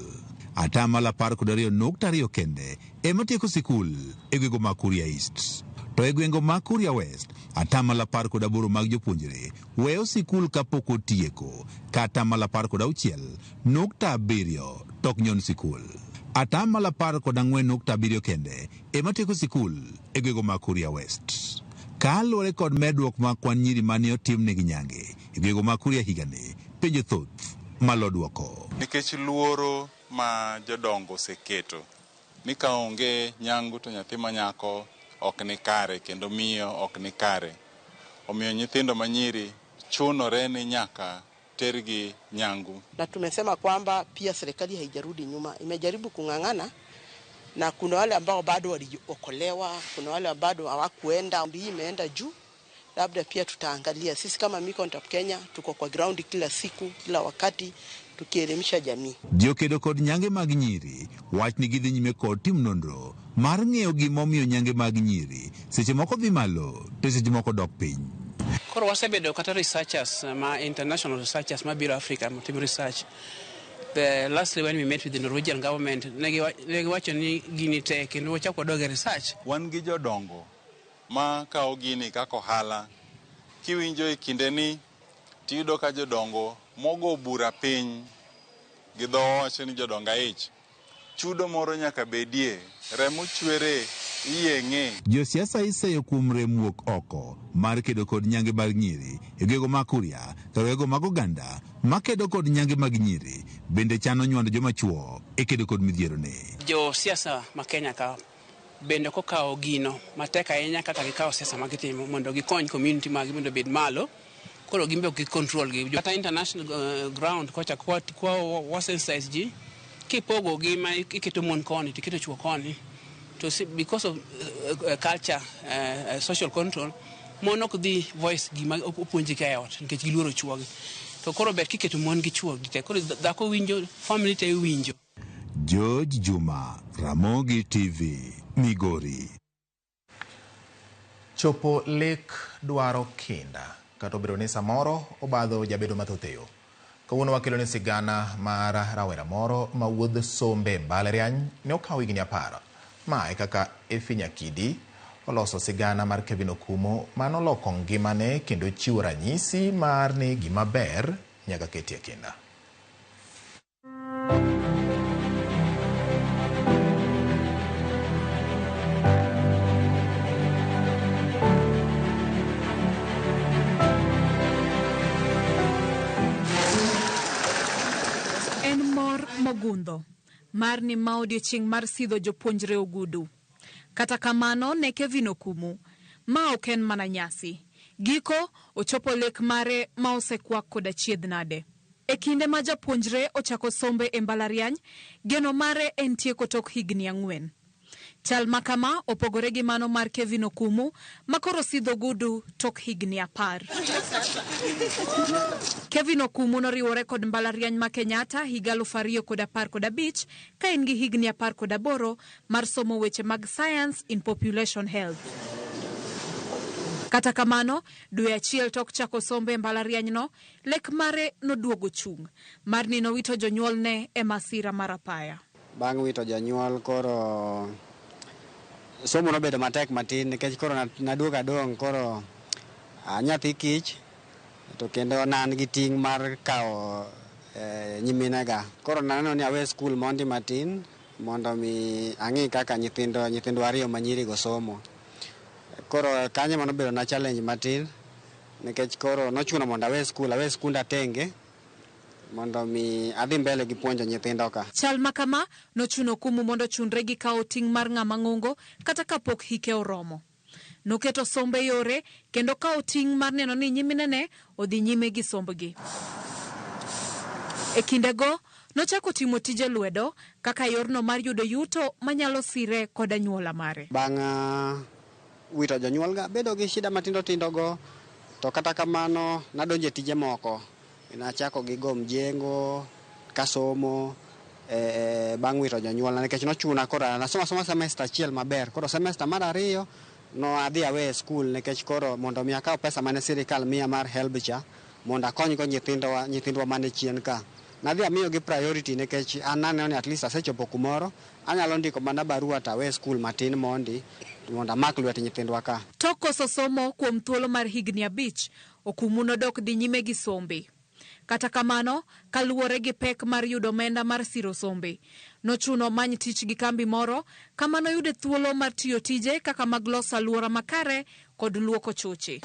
Atamalo 12.2 kende ema tieko sikul e gwego mag Kuria East. To e gwengo mag Kuria West, atamalo 18 mag jopuonjre weyo sikul kapok otieko, ka atamalo 16.7 tok nyon sikul. Atamalo 14.7 kende ema tieko sikul e gwego mag Kuria West. Kaluwore kod medruok mag kwan nyiri mane otimnegi nyange e gwego mag Kuria higani, penjo thoth malo duoko. Nikech luoro ma jodongo oseketo ni ka onge nyangu to nyathi ma nyako ok ni kare kendo miyo ok ni kare. Omiyo nyithindo manyiri chunore ni nyaka tergi nyangu. Na tumesema kwamba pia serikali haijarudi nyuma, imejaribu kung'ang'ana na kuna wale ambao bado waliokolewa, kuna wale bado hawakuenda, hii imeenda juu. Labda pia tutaangalia sisi kama Micontrap Kenya tuko kwa ground kila siku, kila wakati tukielimisha jamii. Jokedo kod nyange mag nyiri wach ni gidhi nyime kod tim nonro mar ng'eyo gimomiyo nyange mag nyiri seche moko dhi malo to seche moko dok piny. Koro wasebedo kata researchers ma international researchers mabiro Africa matimo research. Lastly when we met with the Norwegian government, ne giwacho ni gini tek kendo wachako wadog e research. Wan gi jodongo ma kawo gini kaka ohala. Kiwinjo e kinde ni tiyudo ka jodongo mogo bura piny gi dho wacho ni jodongo aich. Chudo moro nyaka bedie, remo chwere, iyeng'e. Josiasa iseyo kuom rem wuok oko mar kedo kod nyange mag nyiri e gwego mag Kuria kod gwego mag oganda makedo kod nyange mag nyiri bende chano nywando joma chuo e kedo kod midhieroni. Josiasa ma Kenya ka bende kokawo gino matek ahinya kaka gikawo siasa magitimo mondo gikony community maggi mondo obed malo. Koro gin be ok gi control gi. Kata international ground kocha kwa wasensitize ji kipogo gi ma iketo mon koni to iketo chuo koni to because of culture, social control, mon ok dhi voice gima opuonjgi ka e ot nikech giluoro chuogi. To koro ber kiketo mon gi chuo gi te. Koro dhako winjo, family te winjo. George Juma, Ramogi TV, Migori. Chopo lek dwaro kinda, kata obedo ni samoro obadho jabedo mathoth e yo. Kawuono wakelo ni sigana mar rawera moro ma wuodh sombe e mbalariany ne okawo higni 10. Ma e kaka Effie Nyakidi oloso sigana mar Kevin Okumu manoloko ngimane kendo chiwo ranyisi mar ni gima ber nyaka ketie kinda. En mor mogundho mar ni ma odiechieng' mar sidho jopuonjre ogudu. Kata kamano ne Kevin Okumu, ma ok en mana nyasi. Giko ochopo lek mare ma osekwak koda chiedh nade. E kinde ma japuonjre ochako sombe e mbalariany, geno mare en tieko tok higni 4. Chal ma kama opogore gi mano mar Kevin Okumu ma koro sidho ogudu tok higni 10. Kevin Okumu noriwore kod mbalariany ma Kenyatta higa 2015 ka en gi higni 18 mar somo weche mag Science in Population Health. Kata kamano, dwe achiel tok chako sombe e mbalarianyno, lek mare noduogo chung'. Mar ni nowito jonyuolne e masira mar apaya. Bang' wito jonyuol koro somo nobedo matek matin nikech koro naduogo adong' koro nyathi kich to kendo ne an gi ting' mar kawo nyiminega. Koro naneno ni awe skul mondi matin mondo mi ang'i kaka nyithindwa ariyo manyirigo somo. Koro kanyo manobedo na challenge matin nikech koro nochuno mondo awe skul, awe skunda tenge mondo mi adhi mbele gi puonjo nyithindo ka. Chal ma kama nochuno Okumu mondo ochunre gi kawo ting' mar ng'ama ng'ongo kata kapok hike oromo. Noketo sombe yore kendo kawo ting' mar neno ni nyiminene odhi nyime gi sombgi. E kindego, nochako timo tije lwedo kaka yorno mar yudo yuto manyalo sire kod anyuola mare. Bang' wito jonyuolga, bedo gi shida matindo tindo go, to kata kamano nadonjo e tije moko. Nachako gi go mjengo, kasomo, bang' wito jonyuolna nikech nochuna koro nasomo asoma semester achiel maber. Koro semester mar 2 no adhi awe e skul nikech koro mondo mi akaw pesa mane sirikal miya mar HELB cha mondo akonygo nyithindwa mane chien ka. Nadhi amiyogi priority nikech an naneno ni at least asechopo kumoro, anyalo ndiko mana barua to awe skul matin mondi mondo amak lwet nyithindwa ka. Tok koso somo kuom thuolo mar higni 5, Okumu nodok dhi nyime gi sombe. Kata kamano, kaluwore gi pek mar yudo omenda mar siro sombe, nochuno omany tich gi kambi moro kama noyude thuolo mar tiyo tije kaka mag loso alwora makare kod luoko choche.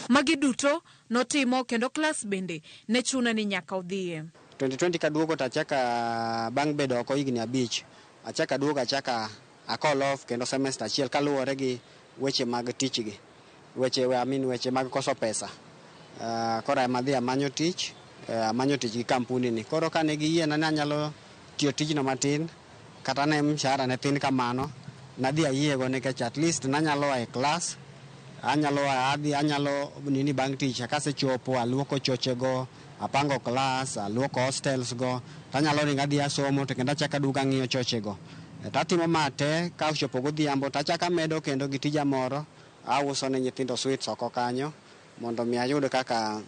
Magi duto notimo kendo klas bende ne chune ni nyaka odhiye. 2020 kaduogo to achaka bang' bedo oko higni 5, achaka duogo achaka a call off kendo semester achiel kaluwore gi weche mag tich gi. Weche, I mean, weche mag koso pesa. Koro ema adhi amanyo tich, amanyo tich gi kampuni ni. Koro kane giyiena ni anyalo tiyo tijno matin, kata ne mshahara ne tin kamano, nadhi ayiego nikech at least nanyalo a e class, anyalo adhi, anyalo nini bang' tich, kasechopo aluoko chochego, apango class, aluoko hostels go, tanyalo ringo adhi asomo to kendo achako aduogo ang'iyo chochego. To atimo ma te, ka ochopo godhiambo to achako amedo kendo gi tija moro, auso ne nyithindo sweets oko kanyo, mondo mi ayud kaka,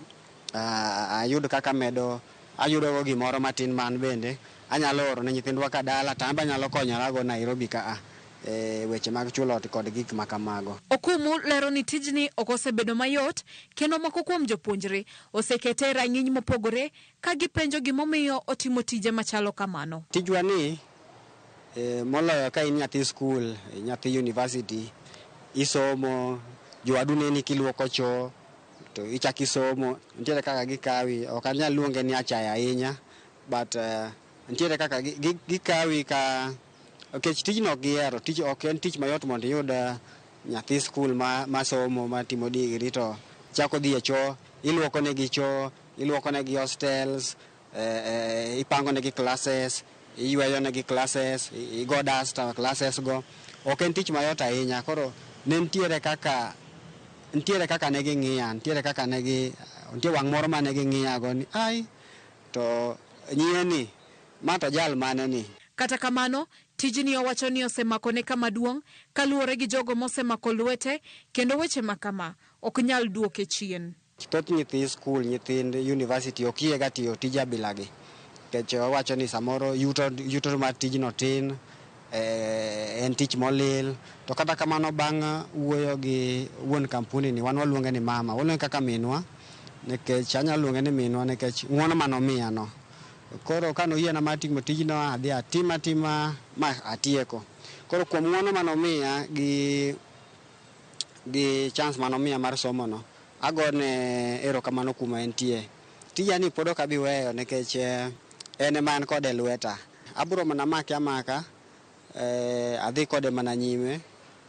ayud kaka medo, ayudogo gimoro matin man bende, anyalo oro ne nyithindwa ka dala, to an be anyalo konyorago Nairobi ka a, weche mag chulo ot kod gik ma kamago. Okumu lero ni tijni ok osebedo mayot kendo moko kuom jopuonjre osekete e rang'iny mopogore ka gipenjo gimomiyo otimo tije machalo kamano. Tijwa ni, moloyo ka in nyathi skul, nyathi university, isomo, jowadu neni kiluoko choo, to ichako isomo, nitiere kaka gikawi, ok anyal luonge ni achaya ahinya, but nitiere kaka gikawi ka, nikech tijno ok gihero, tich ok en tich mayot mondo iyud nyathi skul ma somo, matimo degree to chako dhi e choo, iluoko negi choo, iluoko negi hostels, ipango negi classes, iyweyo negi classes, igo dust classes go. Ok en tich mayot ahinya, koro ne nitiere kaka, nitiere kaka ne ging'iya, nitiere kaka ne gi, nitie wang' moro mane ging'iya go ni, ai, to nyie ni, ma to jal mane ni. Kata kamano, tijni owacho ni osemakone kama duong' kaluwore gi jogo mosemako lwete kendo weche ma kama ok nyal duoke chien. Thoth nyithi skul, nyithind university ok yiega tiyo tije abilagi. Nikech owacho ni samoro yuto mar tijno tin, En tich molil. To kata kamano bang' wuoyo gi wuon kampuni ni wan waluonge ni mama, waluonge kaka minwa, nikech anyalo luonge ni minwa nikech ng'uono manomiya no. Koro kanoyiena mar timo tijno, adhi atima atima ma atieko. Koro kuom ng'uono manomiya gi chance manomiya mar somo no, agone erokamano kuma entie. Tija ni pod ok abi weyo nikech en ema an kode e lweta. Abiro mana make amaka, adhi kode mana nyime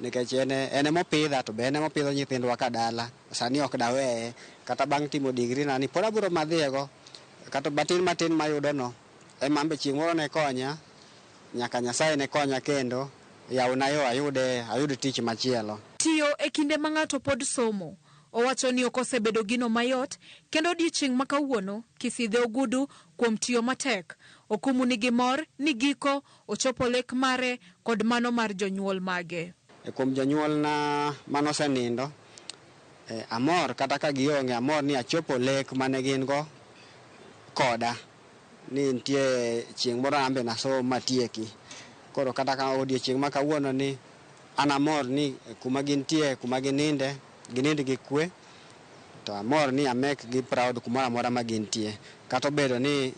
nikech en emopidha to be en emopidho nyithindwa ka dala. Sani ok daweye kata bang' timo degree na ni pod abiro madhiyego, kata matin matin mayudo no ema be chieng' moro ne konya, nyaka Nyasaye ne konya kendo yawna yo ayud tich machielo. Tiyo e kinde ma ng'ato pod somo, owacho ni ok osebedo gino mayot, kendo odiechieng' ma kawuono kisidhe ogudu kuom tiyo matek. Okumu nigi mor ni giko ochopo lek mare kod mano mar jonyuol mage. Kuom jonyuolna manosenindo, amor kata ka gionge, amor ni achopo lek mane gin go koda, ni nitie chieng' moro an be nasom matieki. Koro kata ka odiechieng' ma kawuono ni an amor ni kuma gintie, kuma gininde, ginind gi kwe, to amor ni amek gi proud kumoro amora ma gintie. Kata obedo ni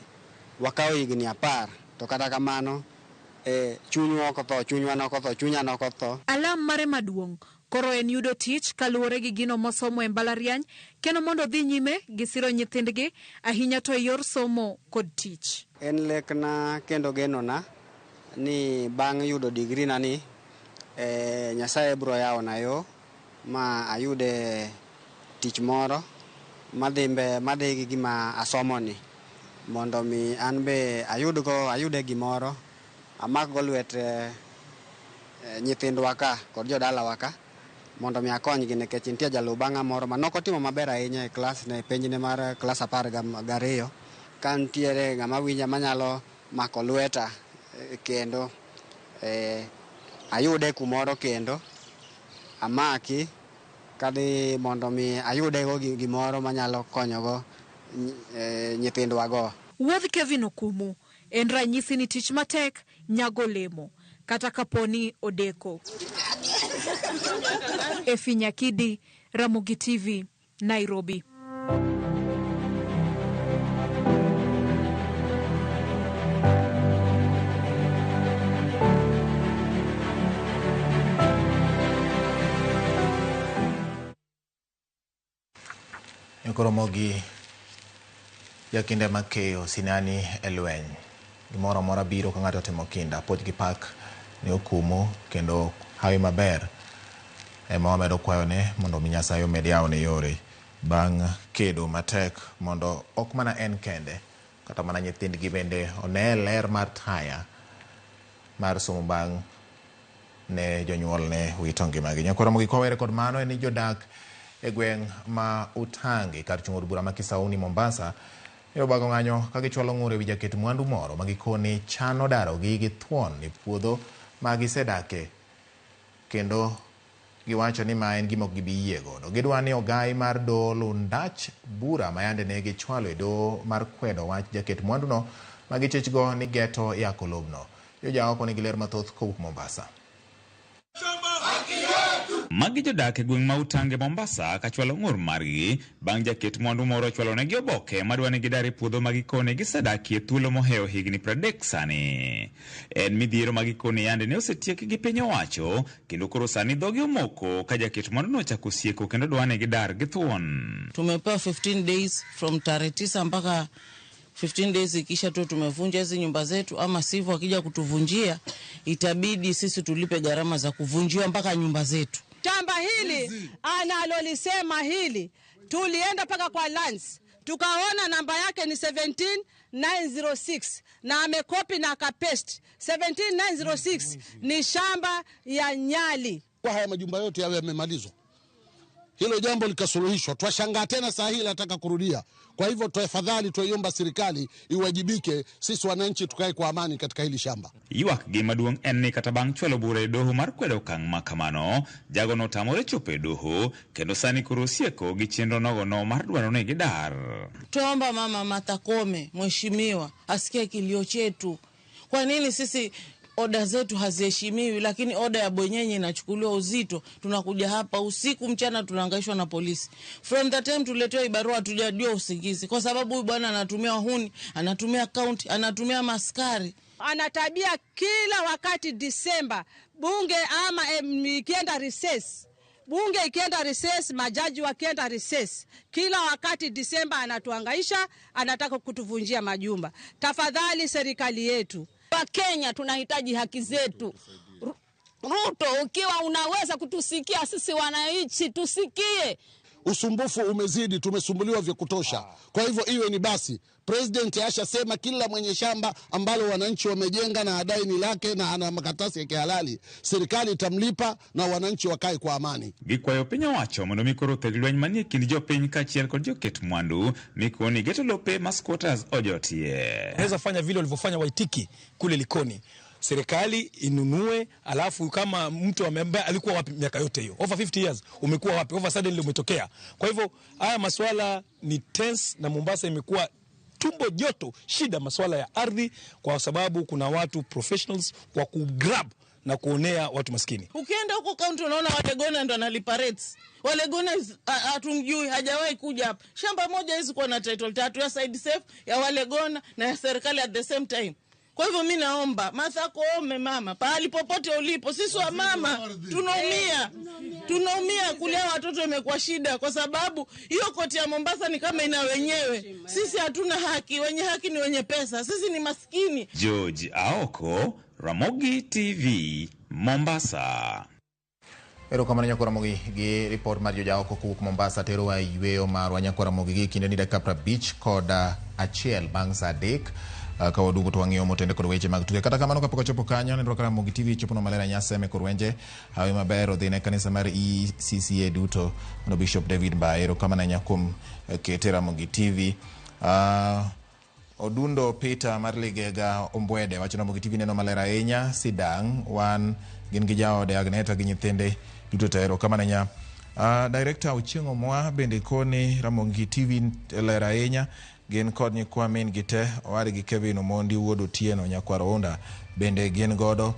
wakawo higni 10, to kata kamano chunywa ok otho, chunywa nok otho, chunya nok otho. Alam mare maduong' koro en yudo tich kaluwore gi gino mosomo e mbalariany, kendo mondo odhi nyime gi siro nyithindgi ahinya to e yor somo kod tich. En lekna kendo genona ni bang' yudo degree na ni, Nyasaye biro yawona yo ma ayude tich moro madhi gi gima asomoni, mondo mi an be ayude gimoro, amakgo lwet nyithindwa ka kod jodalawa ka, mondo mi akonygi nikech nitie jaluw bang'a moro ma nokotimo maber ahinya e klas ne penjne mar klas 12. Ka nitiere ng'ama winja manyalo mako lweta kendo ayude kumoro kendo amaki kadhi mondo mi ayudego gimoro manyalo konyogo nyithindwago. Wuodh Kevin Okumu en ranyisi ni tich matek nyago lemo kata kaponi odeko. Efi Nyakidi, Ramogi TV, Nairobi. Koromogi jakinde makeyo sinani e lweny. Gimoro amora biro ka ng'ato otimo kinda. Puoch gi pak ne Okumu kendo hawi maber ema wamedo kwayone mondo mi Nyasaye omed yawone yore bang' kedo matek mondo ok mana en kende kata mana nyithindgi bende one ler mar taya mar somo bang' ne jonyuolne wito ngimagi. Nyakoromogi kwawere kod mano en ni jodak e gweng' ma Utangi kar chung' od bura ma Kisauni Mombasa e obago ng'anyo ka gichwalo ng'ur ewi jaket mwandu moro ma gikoni chano darogi gi thuon e puodho ma gisedake, kendo giwacho ni ma en gima ok gibi yie godo. Gidwa ni ogai mar doho lundach bura ma yande ne gichwalo e doho mar kwedo wach jaket mwanduno ma gichechgo ni geto yako lobno. Joja oko nigi ler mathoth kowuok Mombasa. Magi jodak e gweng' ma Utange Mombasa kachwalo ng'ur margi bang' jaket mwandu moro ochwalonegi oboke madwa ni gidar e puodho ma gikone gisedakie thuolo mohewo higni 30 sani. En midhiero ma gikone yande ne osetiek gi piny owacho kendo koro sani dhogi omoko ka jaket mwandu no ochako sieko kendo dwa ni gidar gi thuon. Tumepewa 15 days from tarehe 9 mpaka 15 days ikisha tu tumevunja hizi nyumba zetu, ama sivyo akija kutuvunjia itabidi sisi tulipe gharama za kuvunjiwa mpaka nyumba zetu. Shamba hili analolisema hili tulienda mpaka kwa lands tukaona namba yake ni 17906 na amekopi na akapaste. 17906 ni shamba ya Nyali. Kwa haya majumba yote yawe yamemalizwa, hilo jambo likasuluhishwa. Twashangaa tena saa hii nataka kurudia. Kwa hivyo tafadhali tuiomba serikali iwajibike, sisi wananchi tukae kwa amani katika hili shamba. Ywak gi maduong' en ni kata bang' chwalo bura e doho mar kwedo okang' ma kamano, jago notamore chopo e doho kendo sani koro osieko gi chenro nogono mar dwaro ni gidar. Tuomba mama Martha Koome, mheshimiwa, asikie kilio chetu. Kwa nini sisi Oda zetu haziheshimiwi, lakini oda ya bwenyenye inachukuliwa uzito. Tunakuja hapa usiku mchana, tunahangaishwa na polisi. From the time tuletewa barua hatujajua usingizi, kwa sababu huyu bwana anatumia wahuni, anatumia county, anatumia maskari. Ana tabia kila wakati Disemba bunge ama ikienda recess, bunge ikienda recess, majaji wakienda recess, kila wakati Disemba anatuhangaisha, anataka kutuvunjia majumba. Tafadhali serikali yetu, Wakenya tunahitaji haki zetu. Ruto, ukiwa unaweza kutusikia sisi wananchi, tusikie. Usumbufu umezidi, tumesumbuliwa vya kutosha. Kwa hivyo iwe ni basi. President ashasema kila mwenye shamba ambalo wananchi wamejenga na adai ni lake na ana makaratasi ya kihalali, serikali itamlipa na wananchi wakae kwa amani. Gikwayo piny owacho mondo mi koro theg lweny manie kind jopiny kaachiel kod joket mwandu mikoni geto lope ma squatters ojotie. Naweza fanya vile walivyofanya Waitiki kule Likoni. Serikali inunue, alafu kama mtu ambaye alikuwa wapi miaka yote hiyo, over 50 years umekuwa wapi, over suddenly umetokea. Kwa hivyo haya masuala ni tense, na Mombasa imekuwa tumbo joto shida masuala ya ardhi, kwa sababu kuna watu professionals wa kugrab na kuonea watu maskini. Ukienda huko kaunti unaona Walegona ndo analipa rates. Walegona hatumjui, hajawahi kuja hapa. Shamba moja hizi kuwa na title tatu, ya side safe, ya Walegona na ya serikali at the same time. Kwa hivyo mimi naomba Martha Koome, mama, pahali popote ulipo, sisi wa mama tunaumia. Tunaumia, kulea watoto imekuwa shida, kwa sababu hiyo koti ya Mombasa ni kama ina wenyewe. Sisi hatuna haki, wenye haki ni wenye pesa, sisi ni maskini. George Aoko, Ramogi TV, Mombasa. Erokamano nyakwa Ramogi gi ripot mar George Aoko kowuok Mombasa terowa e yweyo marwa nyakwa Ramogi gi kinde ni dakika 51 bang' saa 3. Ka waduogo to wang'iyo motende kod weche mag tuke. Kata kamano kapok ochopo kanyo, nenruok Ramogi TV chopono maler ahinya Seme Korwenje, hawi maber odhi ne kanisa mar ECCA duto mondo Bishop David Mbae. Erokamano ahinya kuom kete Ramogi TV. Odundo Peter mar Ligega Ombwede wacho Ramogi TV neno maler ahinya sidang' wan gin gi jaode Agneta gi nyithinde duto te. Erokamano ahinya. Director Ochieng' Omwa bende koni Ramogi TV ler ahinya, gin kod nyikwa min gi te, owadgi Kevin Omondi wuod Otieno nyakwar Ounda bende gin godo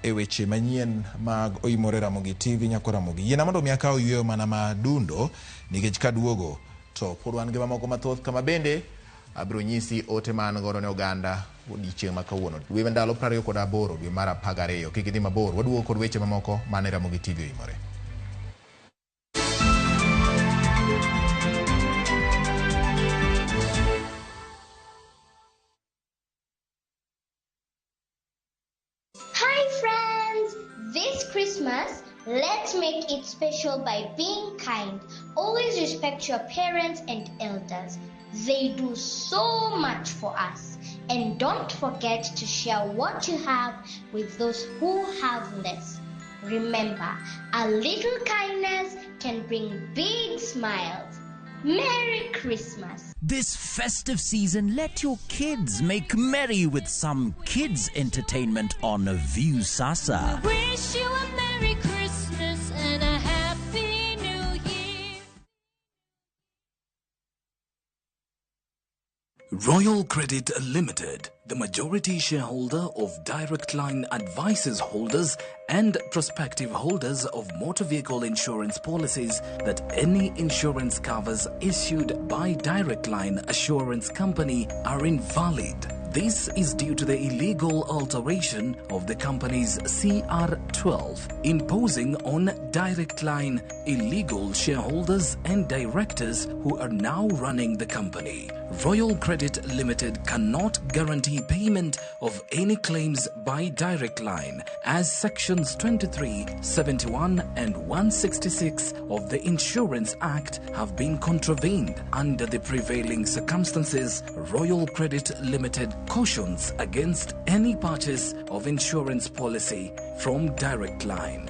e weche manyien mag oimore Ramogi TV nyakwar Ramogi. Yiena mondo mi akaw yweyo mana madundo, nikech kaduogo to pod wan gi mamoko mathoth kama bende abiro nyisi ote ma an godo ne oganda odiechieng' ma kawuono dwe ndalo 28 dwe mar 12. Kik idhi mabor, waduogo kod weche mamoko mane Ramogi TV oimore. Hi friends! This Christmas, let's make it special by being kind. Always respect your parents and elders. They do so much for us. And don't forget to share what you have with those who have less. Remember, a little kindness can bring big smiles. Merry Christmas! This festive season, let your kids make merry with some kids entertainment on Viusasa. Wish you a Merry Christmas and a Happy New Year. Royal Credit Limited, the majority shareholder of Direct Line advises holders and prospective holders of motor vehicle insurance policies that any insurance covers issued by Direct Line Assurance Company are invalid. This is due to the illegal alteration of the company's CR12, imposing on Direct Line illegal shareholders and directors who are now running the company. Royal Credit Limited cannot guarantee payment of any claims by Direct Line, as sections 23, 71 and 166 of the Insurance Act have been contravened. Under the prevailing circumstances, Royal Credit Limited cautions against any purchase of insurance policy from Direct Line.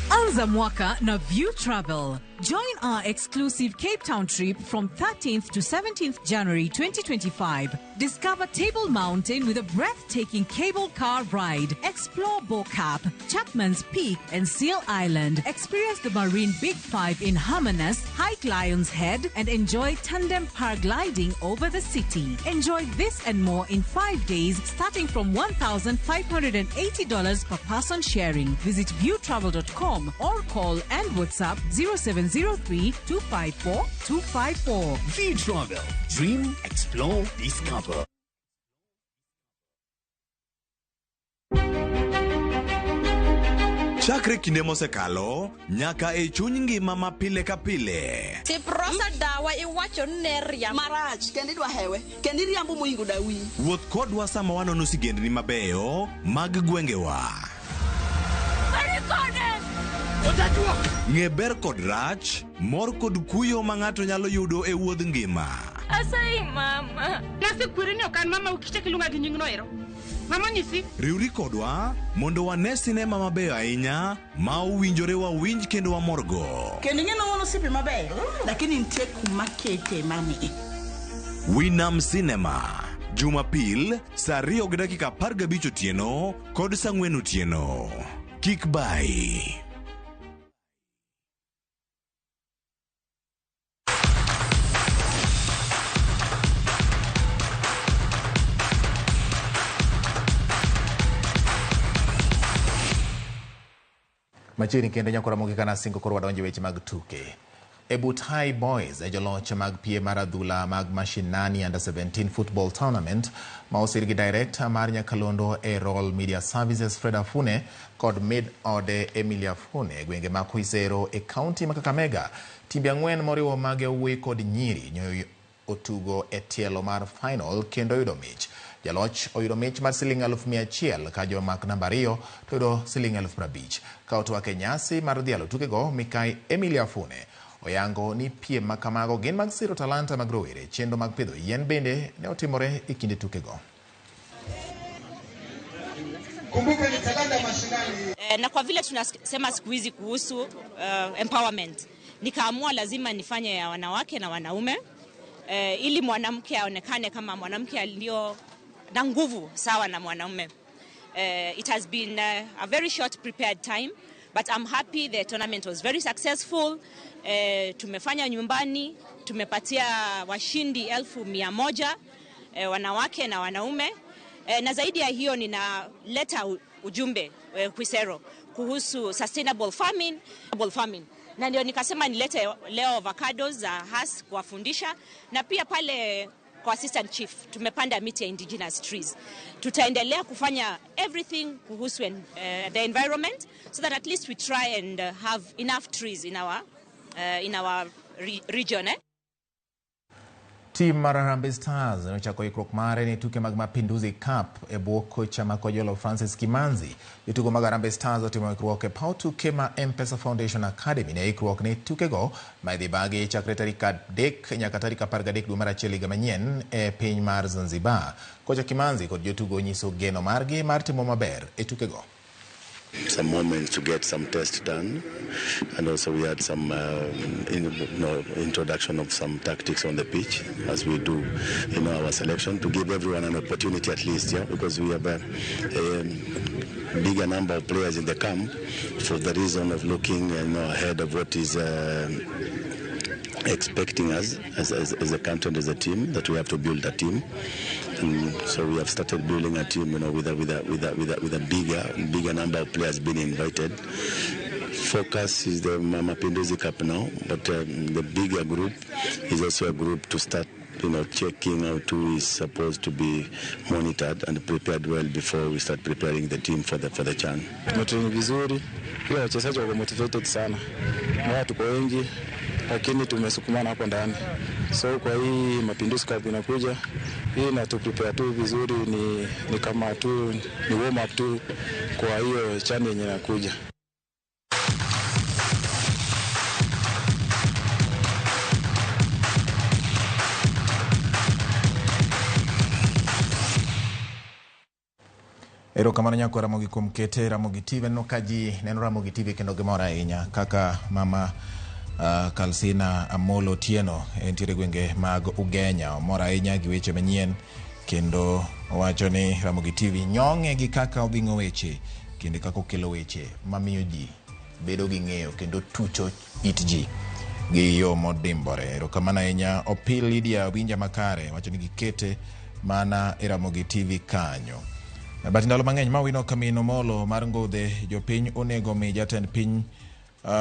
Anza Anza mwaka na View Travel. Join our exclusive Cape Town trip from 13th to 17th January 2025. Discover Table Mountain with a breathtaking cable car ride. Explore Bo-Kaap, Chapman's Peak, and Seal Island. Experience the Marine Big Five in Hermanus, hike Lion's Head, and enjoy tandem paragliding over the city. Enjoy this and more in 5 days, starting from $1,580 per person sharing. Visit viewtravel.com or call and WhatsApp 0703 254 254. View Travel. Dream, explore, discover. Chakre kinde mosekalo nyaka e chuny ngima ma pile ka pile. Tiprosa dawa iwacho ni ne riambo. Marach kendo idwa hewe kendo iriambo moingo dawi. Wuoth kodwa sama wanono sigendni mabeyo mag gwengewa. Ng'e ber kod rach, mor kod kuyo ma ng'ato nyalo yudo e wuodh ngima. Asayi mama. Nasekweri ni ok an mama ukichak iluonga gi nyingno ero. Mama nyisi. Riwri kodwa mondo wane sinema mabeyo ahinya ma owinjore wawinj kendo wamorgo. Kendo ing'e ni un osiepe mabeyo, lakini nitie kuma kete mami. Winam Cinema, Jumapil saa 2:15 otieno kod saa 4 otieno. Kik bai. Machiegni kendo nyakora mogi kana singo koro wadonjo e weche mag tuke. Ebutai Boys e joloch mag piem mar adhula mag Mashinani Under 17 Football Tournament ma osir gi director mar Nyakalondo e Roll Media Services Fred Afune kod mid ode Emilia Afune e gwenge ma Kuisero e kaunti ma Kakamega. Timbe ang'wen moriwo mag yawuoyi kod nyiri nyoyo otugo e tielo mar final kendo yudo mich. Jaloch oyudo mich mar siling 100,000 ka jomak namba 2 to yudo siling 50,000. Ka otwak e nyasi mar dhialo tukego, Mikai Emilia Afune oyango ni piem ma kamago gin mag siro talanta mag rowere. Chenro mag pidho yien bende ne otimore e kinde tukego. Kumbuka ni talanta mashinani. Na kwa vile tunasema siku hizi kuhusu empowerment, nikaamua lazima nifanye ya wanawake na wanaume, ili mwanamke aonekane kama mwanamke aliyo na nguvu sawa na mwanaume. It has been a very short prepared time, but I'm happy the tournament was very successful. Tumefanya nyumbani, tumepatia washindi 100,000, wanawake na wanaume. Na zaidi ya hiyo ninaleta ujumbe Khwisero kuhusu sustainable farming. Na ndio nikasema nilete leo avocados za Hass kuwafundisha, na pia pale kwa assistant chief tumepanda miti ya indigenous trees. Tutaendelea kufanya everything kuhusu the environment so that at least we try and have enough trees in our region. Tim mar Harambee Stars nochako ikruok mare ne tuke mag Mapinduzi Cup e bwo kocha ma Kojolo Francis Kimanzi. Jotugo mag Harambee Stars otimo ikruok e paw tuke ma M-Pesa Foundation Academy ne ikruok ne tukego ma idhi bagi chakre tarik 3 nyaka tarik 13 dwe mar achiel higa manyien e piny mar Zanzibar. Kocha Kimanzi kod jotugo nyiso geno margi mar timo maber e tukego. Some moments to get some tests done, and also we had some introduction of some tactics on the pitch, as we do in our selection, to give everyone an opportunity at least, yeah, because we have a bigger number of players in the camp for the reason of looking ahead of what is expecting us as a country and as a team, that we have to build a team. And so we have started building a team, with a bigger number of players being invited. Focus is the Mapinduzi Cup now, but the bigger group is also a group to start, checking out who is supposed to be monitored and prepared well before we start preparing the team for the CHAN. Tumetrain vizuri, pia wachezaji wako motivated sana. Na tuko wengi, lakini tumesukumana hapo ndani. So kwa hii Mapinduzi Cup inakuja, hii na tu prepare tu vizuri, ni kama tu ni warm up tu kwa hiyo CHAN yenye inakuja. Erokamano nyakwa Ramogi kuom kete Ramogi TV. Aneno ka ji neno Ramogi TV kendo gimor ahinya kaka mama Kalsina Amolo Otieno entiere gwenge mag Ugenya. Omor ahinya gi weche manyien kendo owacho ni Ramogi TV nyong'e gi kaka odhing'o weche kendo kaka okelo weche mamiyo ji bedo gi ng'eyo kendo tucho it ji gi yo modimbore. Erokamano ahinya Opil Lydia Winja Makare wacho ni gikete mana e Ramogi TV kanyo. But ndalo mang'eny ma wino Kamino Molo mar Ngodhe, jopiny onego mi jatend piny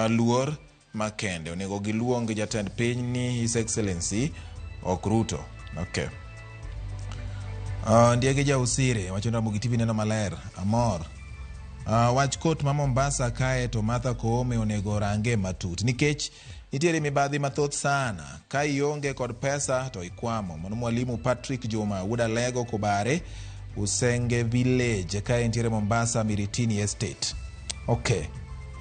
luor makende. Onego giluong jatend piny ni His Excellency ok Ruto. Okay. Ndiege Jausire wacho ni Ramogi TV neno maler. Amor. Wach kot ma Mombasa kae to Martha Koome onego range matut nikech nitiere mibadhi mathoth sana. Ka ionge kod pesa to ikwamo. Mano mwalimu Patrick Juma wuod Alego Kobare Usenge Village ka entiere Mombasa Miritini Estate. Okay.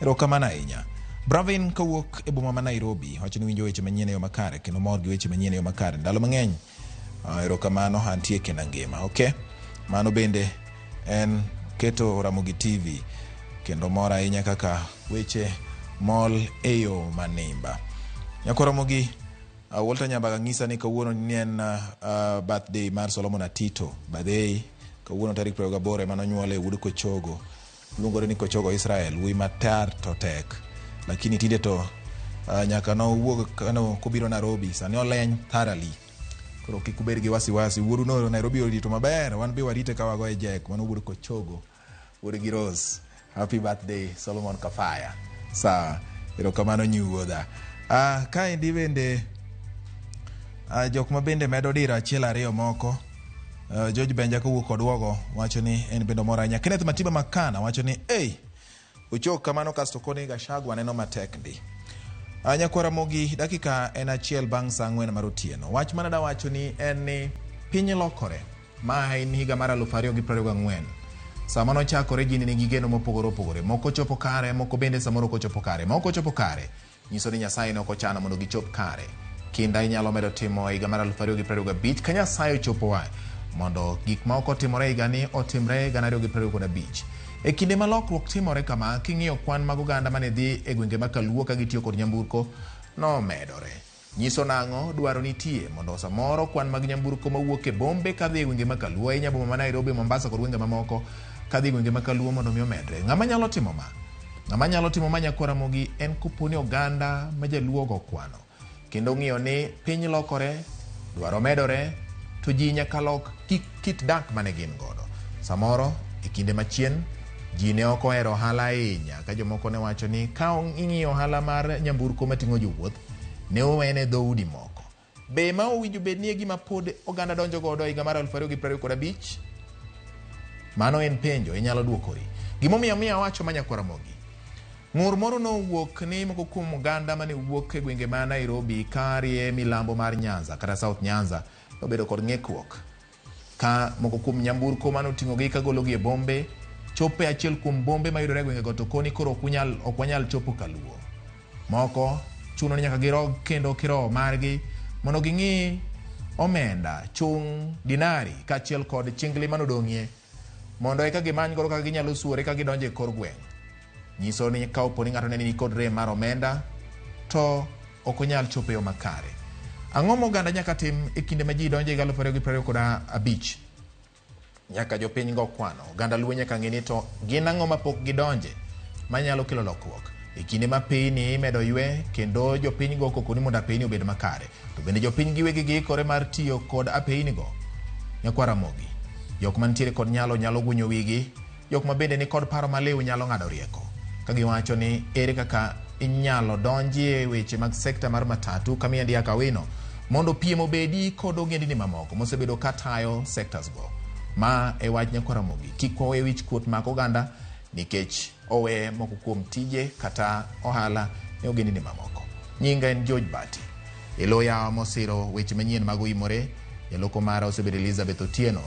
Erokamano ahinya. Bravin kowuok e boma ma Nairobi wacho ni winjo weche manyien e yo makare kendo mor gi weche manyien e yo makare. Ndalo mang'eny erokamano antie kendo ngima. Okay. Mano bende en keto Ramogi TV kendo mor ahinya kaka weche mol e yo manimba. Nyakwa Ramogi Walter Nyambaga ng'isa ni kawuono ni en birthday mar Solomon Atito. Birthday kawuono tarik 28 ema nonyuole wuod Kochogo. Luongore ni Kochogo Israel, wuoyi matar to tek. Lakini tinde to nyaka nowuog kano kobiro Nairobi, sani oleny thoroughly. Koro kik ubed gi wasiwasi, wuodu no Nairobi orito maber, wan be warite ka wagoye jek, mano wuod Kochogo. Wuod gi Rose. Happy birthday Solomon Kafaya. Sawa, erokamano nyi wuodha. Kaendi bende jok ma bende medo diro achiel ariyo moko. George Benja kowuok kod Wogo wacho ni en bende omor ahinya. Kenneth Matiba Makana wacho ni ei ochok kamano kasto koni Gachagua neno matek ndi. Nyakwar Ramogi dakika en achiel bang' saa ang'wen mar otieno. Wach mana dawacho ni en ni piny lokore. Ma en higa mar 2024. Sama nochakore ji ne nigi geno mopogore opogore. Moko chopo kare, moko bende samoro ok ochopo kare. Moko ochopo kare nyiso ni Nyasaye ne ok ochano mondo gichop kare. Kinda inyalo medo timo e higa mar 2025 ka Nyasaye ochopowa mondo gik ma ok otimore e higani otimre 2025. E kinde ma lokruok timore kama, king'iyo kwan mag oganda mane dhi e gwenge ma Kaluo ka gitiyo kod nyamburko nomedore. Nyiso nang'o dwaro nitie mondo samoro kwan mag nyamburko mawuok e bombe kadhi e gwenge ma Kaluo ahinya boma ma Nairobi, Mombasa kod gwenge mamoko kadhi e gwenge ma Kaluo mondo mi omedre. Ng'ama nyalo timo ma? Ng'ama nyalo timo ma nyakwar Ramogi en kopo ni oganda ma jaluo go kwano kendo ng'iyo ni piny lokore, dwaro medore, to ji nyaka lok kit dak mane gin godo. Samoro e kinde machien ji ne ok ohero ohala ahinya ka jomoko ne wacho ni ka ing'iyo ohala mar nyamburko mating'o jowuoth ne owene dhoudi moko. Be ma owinjo bed ni e gima pod oganda donjo godo e higa mar 2025? Mano en penjo inyalo dwokori. Gimomiyo miyo awacho ma nyakwar Ramogi. Ng'ur moro nowuok ni moko kuom oganda mane wuok e gwenge ma Nairobi karie milambo mar Nyanza kata South Nyanza nobedo kod ng'ikruok ka moko kuom nyamburko mane oting'ogi kagologi e bombe chopo e achiel kuom bombe mayudore e gwengego to koni koro ok wanyal chopo Kaluo. Moko chuno ni nyaka girog kendo kirowo margi mondo ging'i omenda, chung', dinari kaachiel kod chingli manodong'ie mondo eka gimany godo kaka ginyalo suore ka gidonjo e kor gweng'. Nyiso ni ka opo ni ng'ato ne ni kod rem mar omenda to ok onyal chopo e yo makare. Ang'o ma oganda nyaka tim e kinde ma ji donjo e higa 2025? Nyaka jopiny go kwano. Oganda Luo nyaka ng'e ni to gin ang'o mapok gidonje manyalo kelo lokruok. E kinde ma piny imedo ywe kendo jopiny go koko ni mondo apeyni obed makare. To bende jopiny giwegi giikore mar tiyo kod apeyni go. Nyakwar Ramogi, jok mantiere kod nyalo nyalo gunyo wigi, jok ma bende ni kod paro maliw nyalo ng'ado rieko. Ka giwacho ni ere kaka inyalo donjie weche mag sekta mar matatu Kamiendi Akawino mondo piem obedi kod ogendini mamoko mosebedo ka tayo sectors go. Ma e wach nyakwar Ramogi. Kik wawe wich kuot mak oganda nikech owe moko kuom tije kata ohala ne ogendini mamoko. Nyinga en George Bati. E lo yawa mosiro weche manyien mag oimore, jaloko mara osebedo Elizabeth Otieno.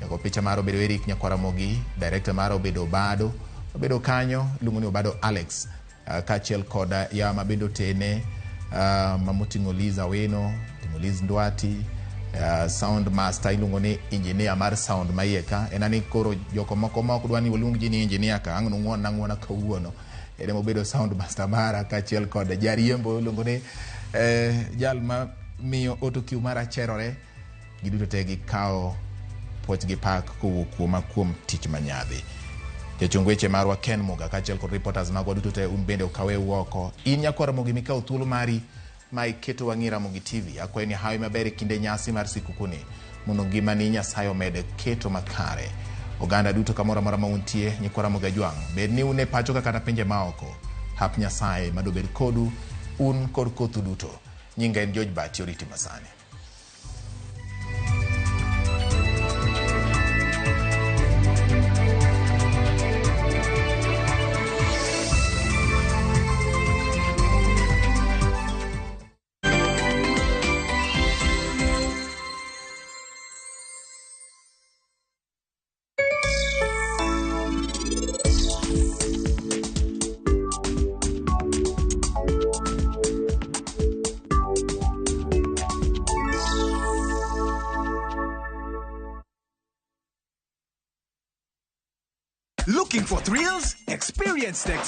Jago picha mara obedo Eric Nyakwar Ramogi, director mara obedo Obado. Obedo kanyo, iluongo ni Obado Alex. Kaachiel kod yawa ma bende otene, mamoting'o Liz Awino, oting'o Liz Ndwati, Sound master iluongo ni engineer mar sound ma iye ka en ani koro joko moko ma ok dwa ni waluong ji ni engineer ka ang' nung'uon ang'uona kawuono en emobedo sound master mara kaachiel kod jariembo iluongo ni jal ma miyo autocue mara cherore giduto te gikawo puoch gi pak kowuok kuoma kuom tich manyadhi. Jachung weche marwa Ken Muga kaachiel kod reporters magwa duto te un bende ok aweu oko. In nyakwar Ramogi mikawo thuolo mari ma iketo wang'i Ramogi TV akwayo ni hawi maber e kinde nyasi mar sikukuni mondo ngimani Nyasaye omed keto makare. Oganda duto kamoro amora ma untie nyikwa Ramogi Ajwang' bed ni un e pacho ka kata pinje maoko hap Nyasaye mado bed kodu un kod kothu duto. Nyinga en George Bati oriti masani. Looking for thrills? Experience the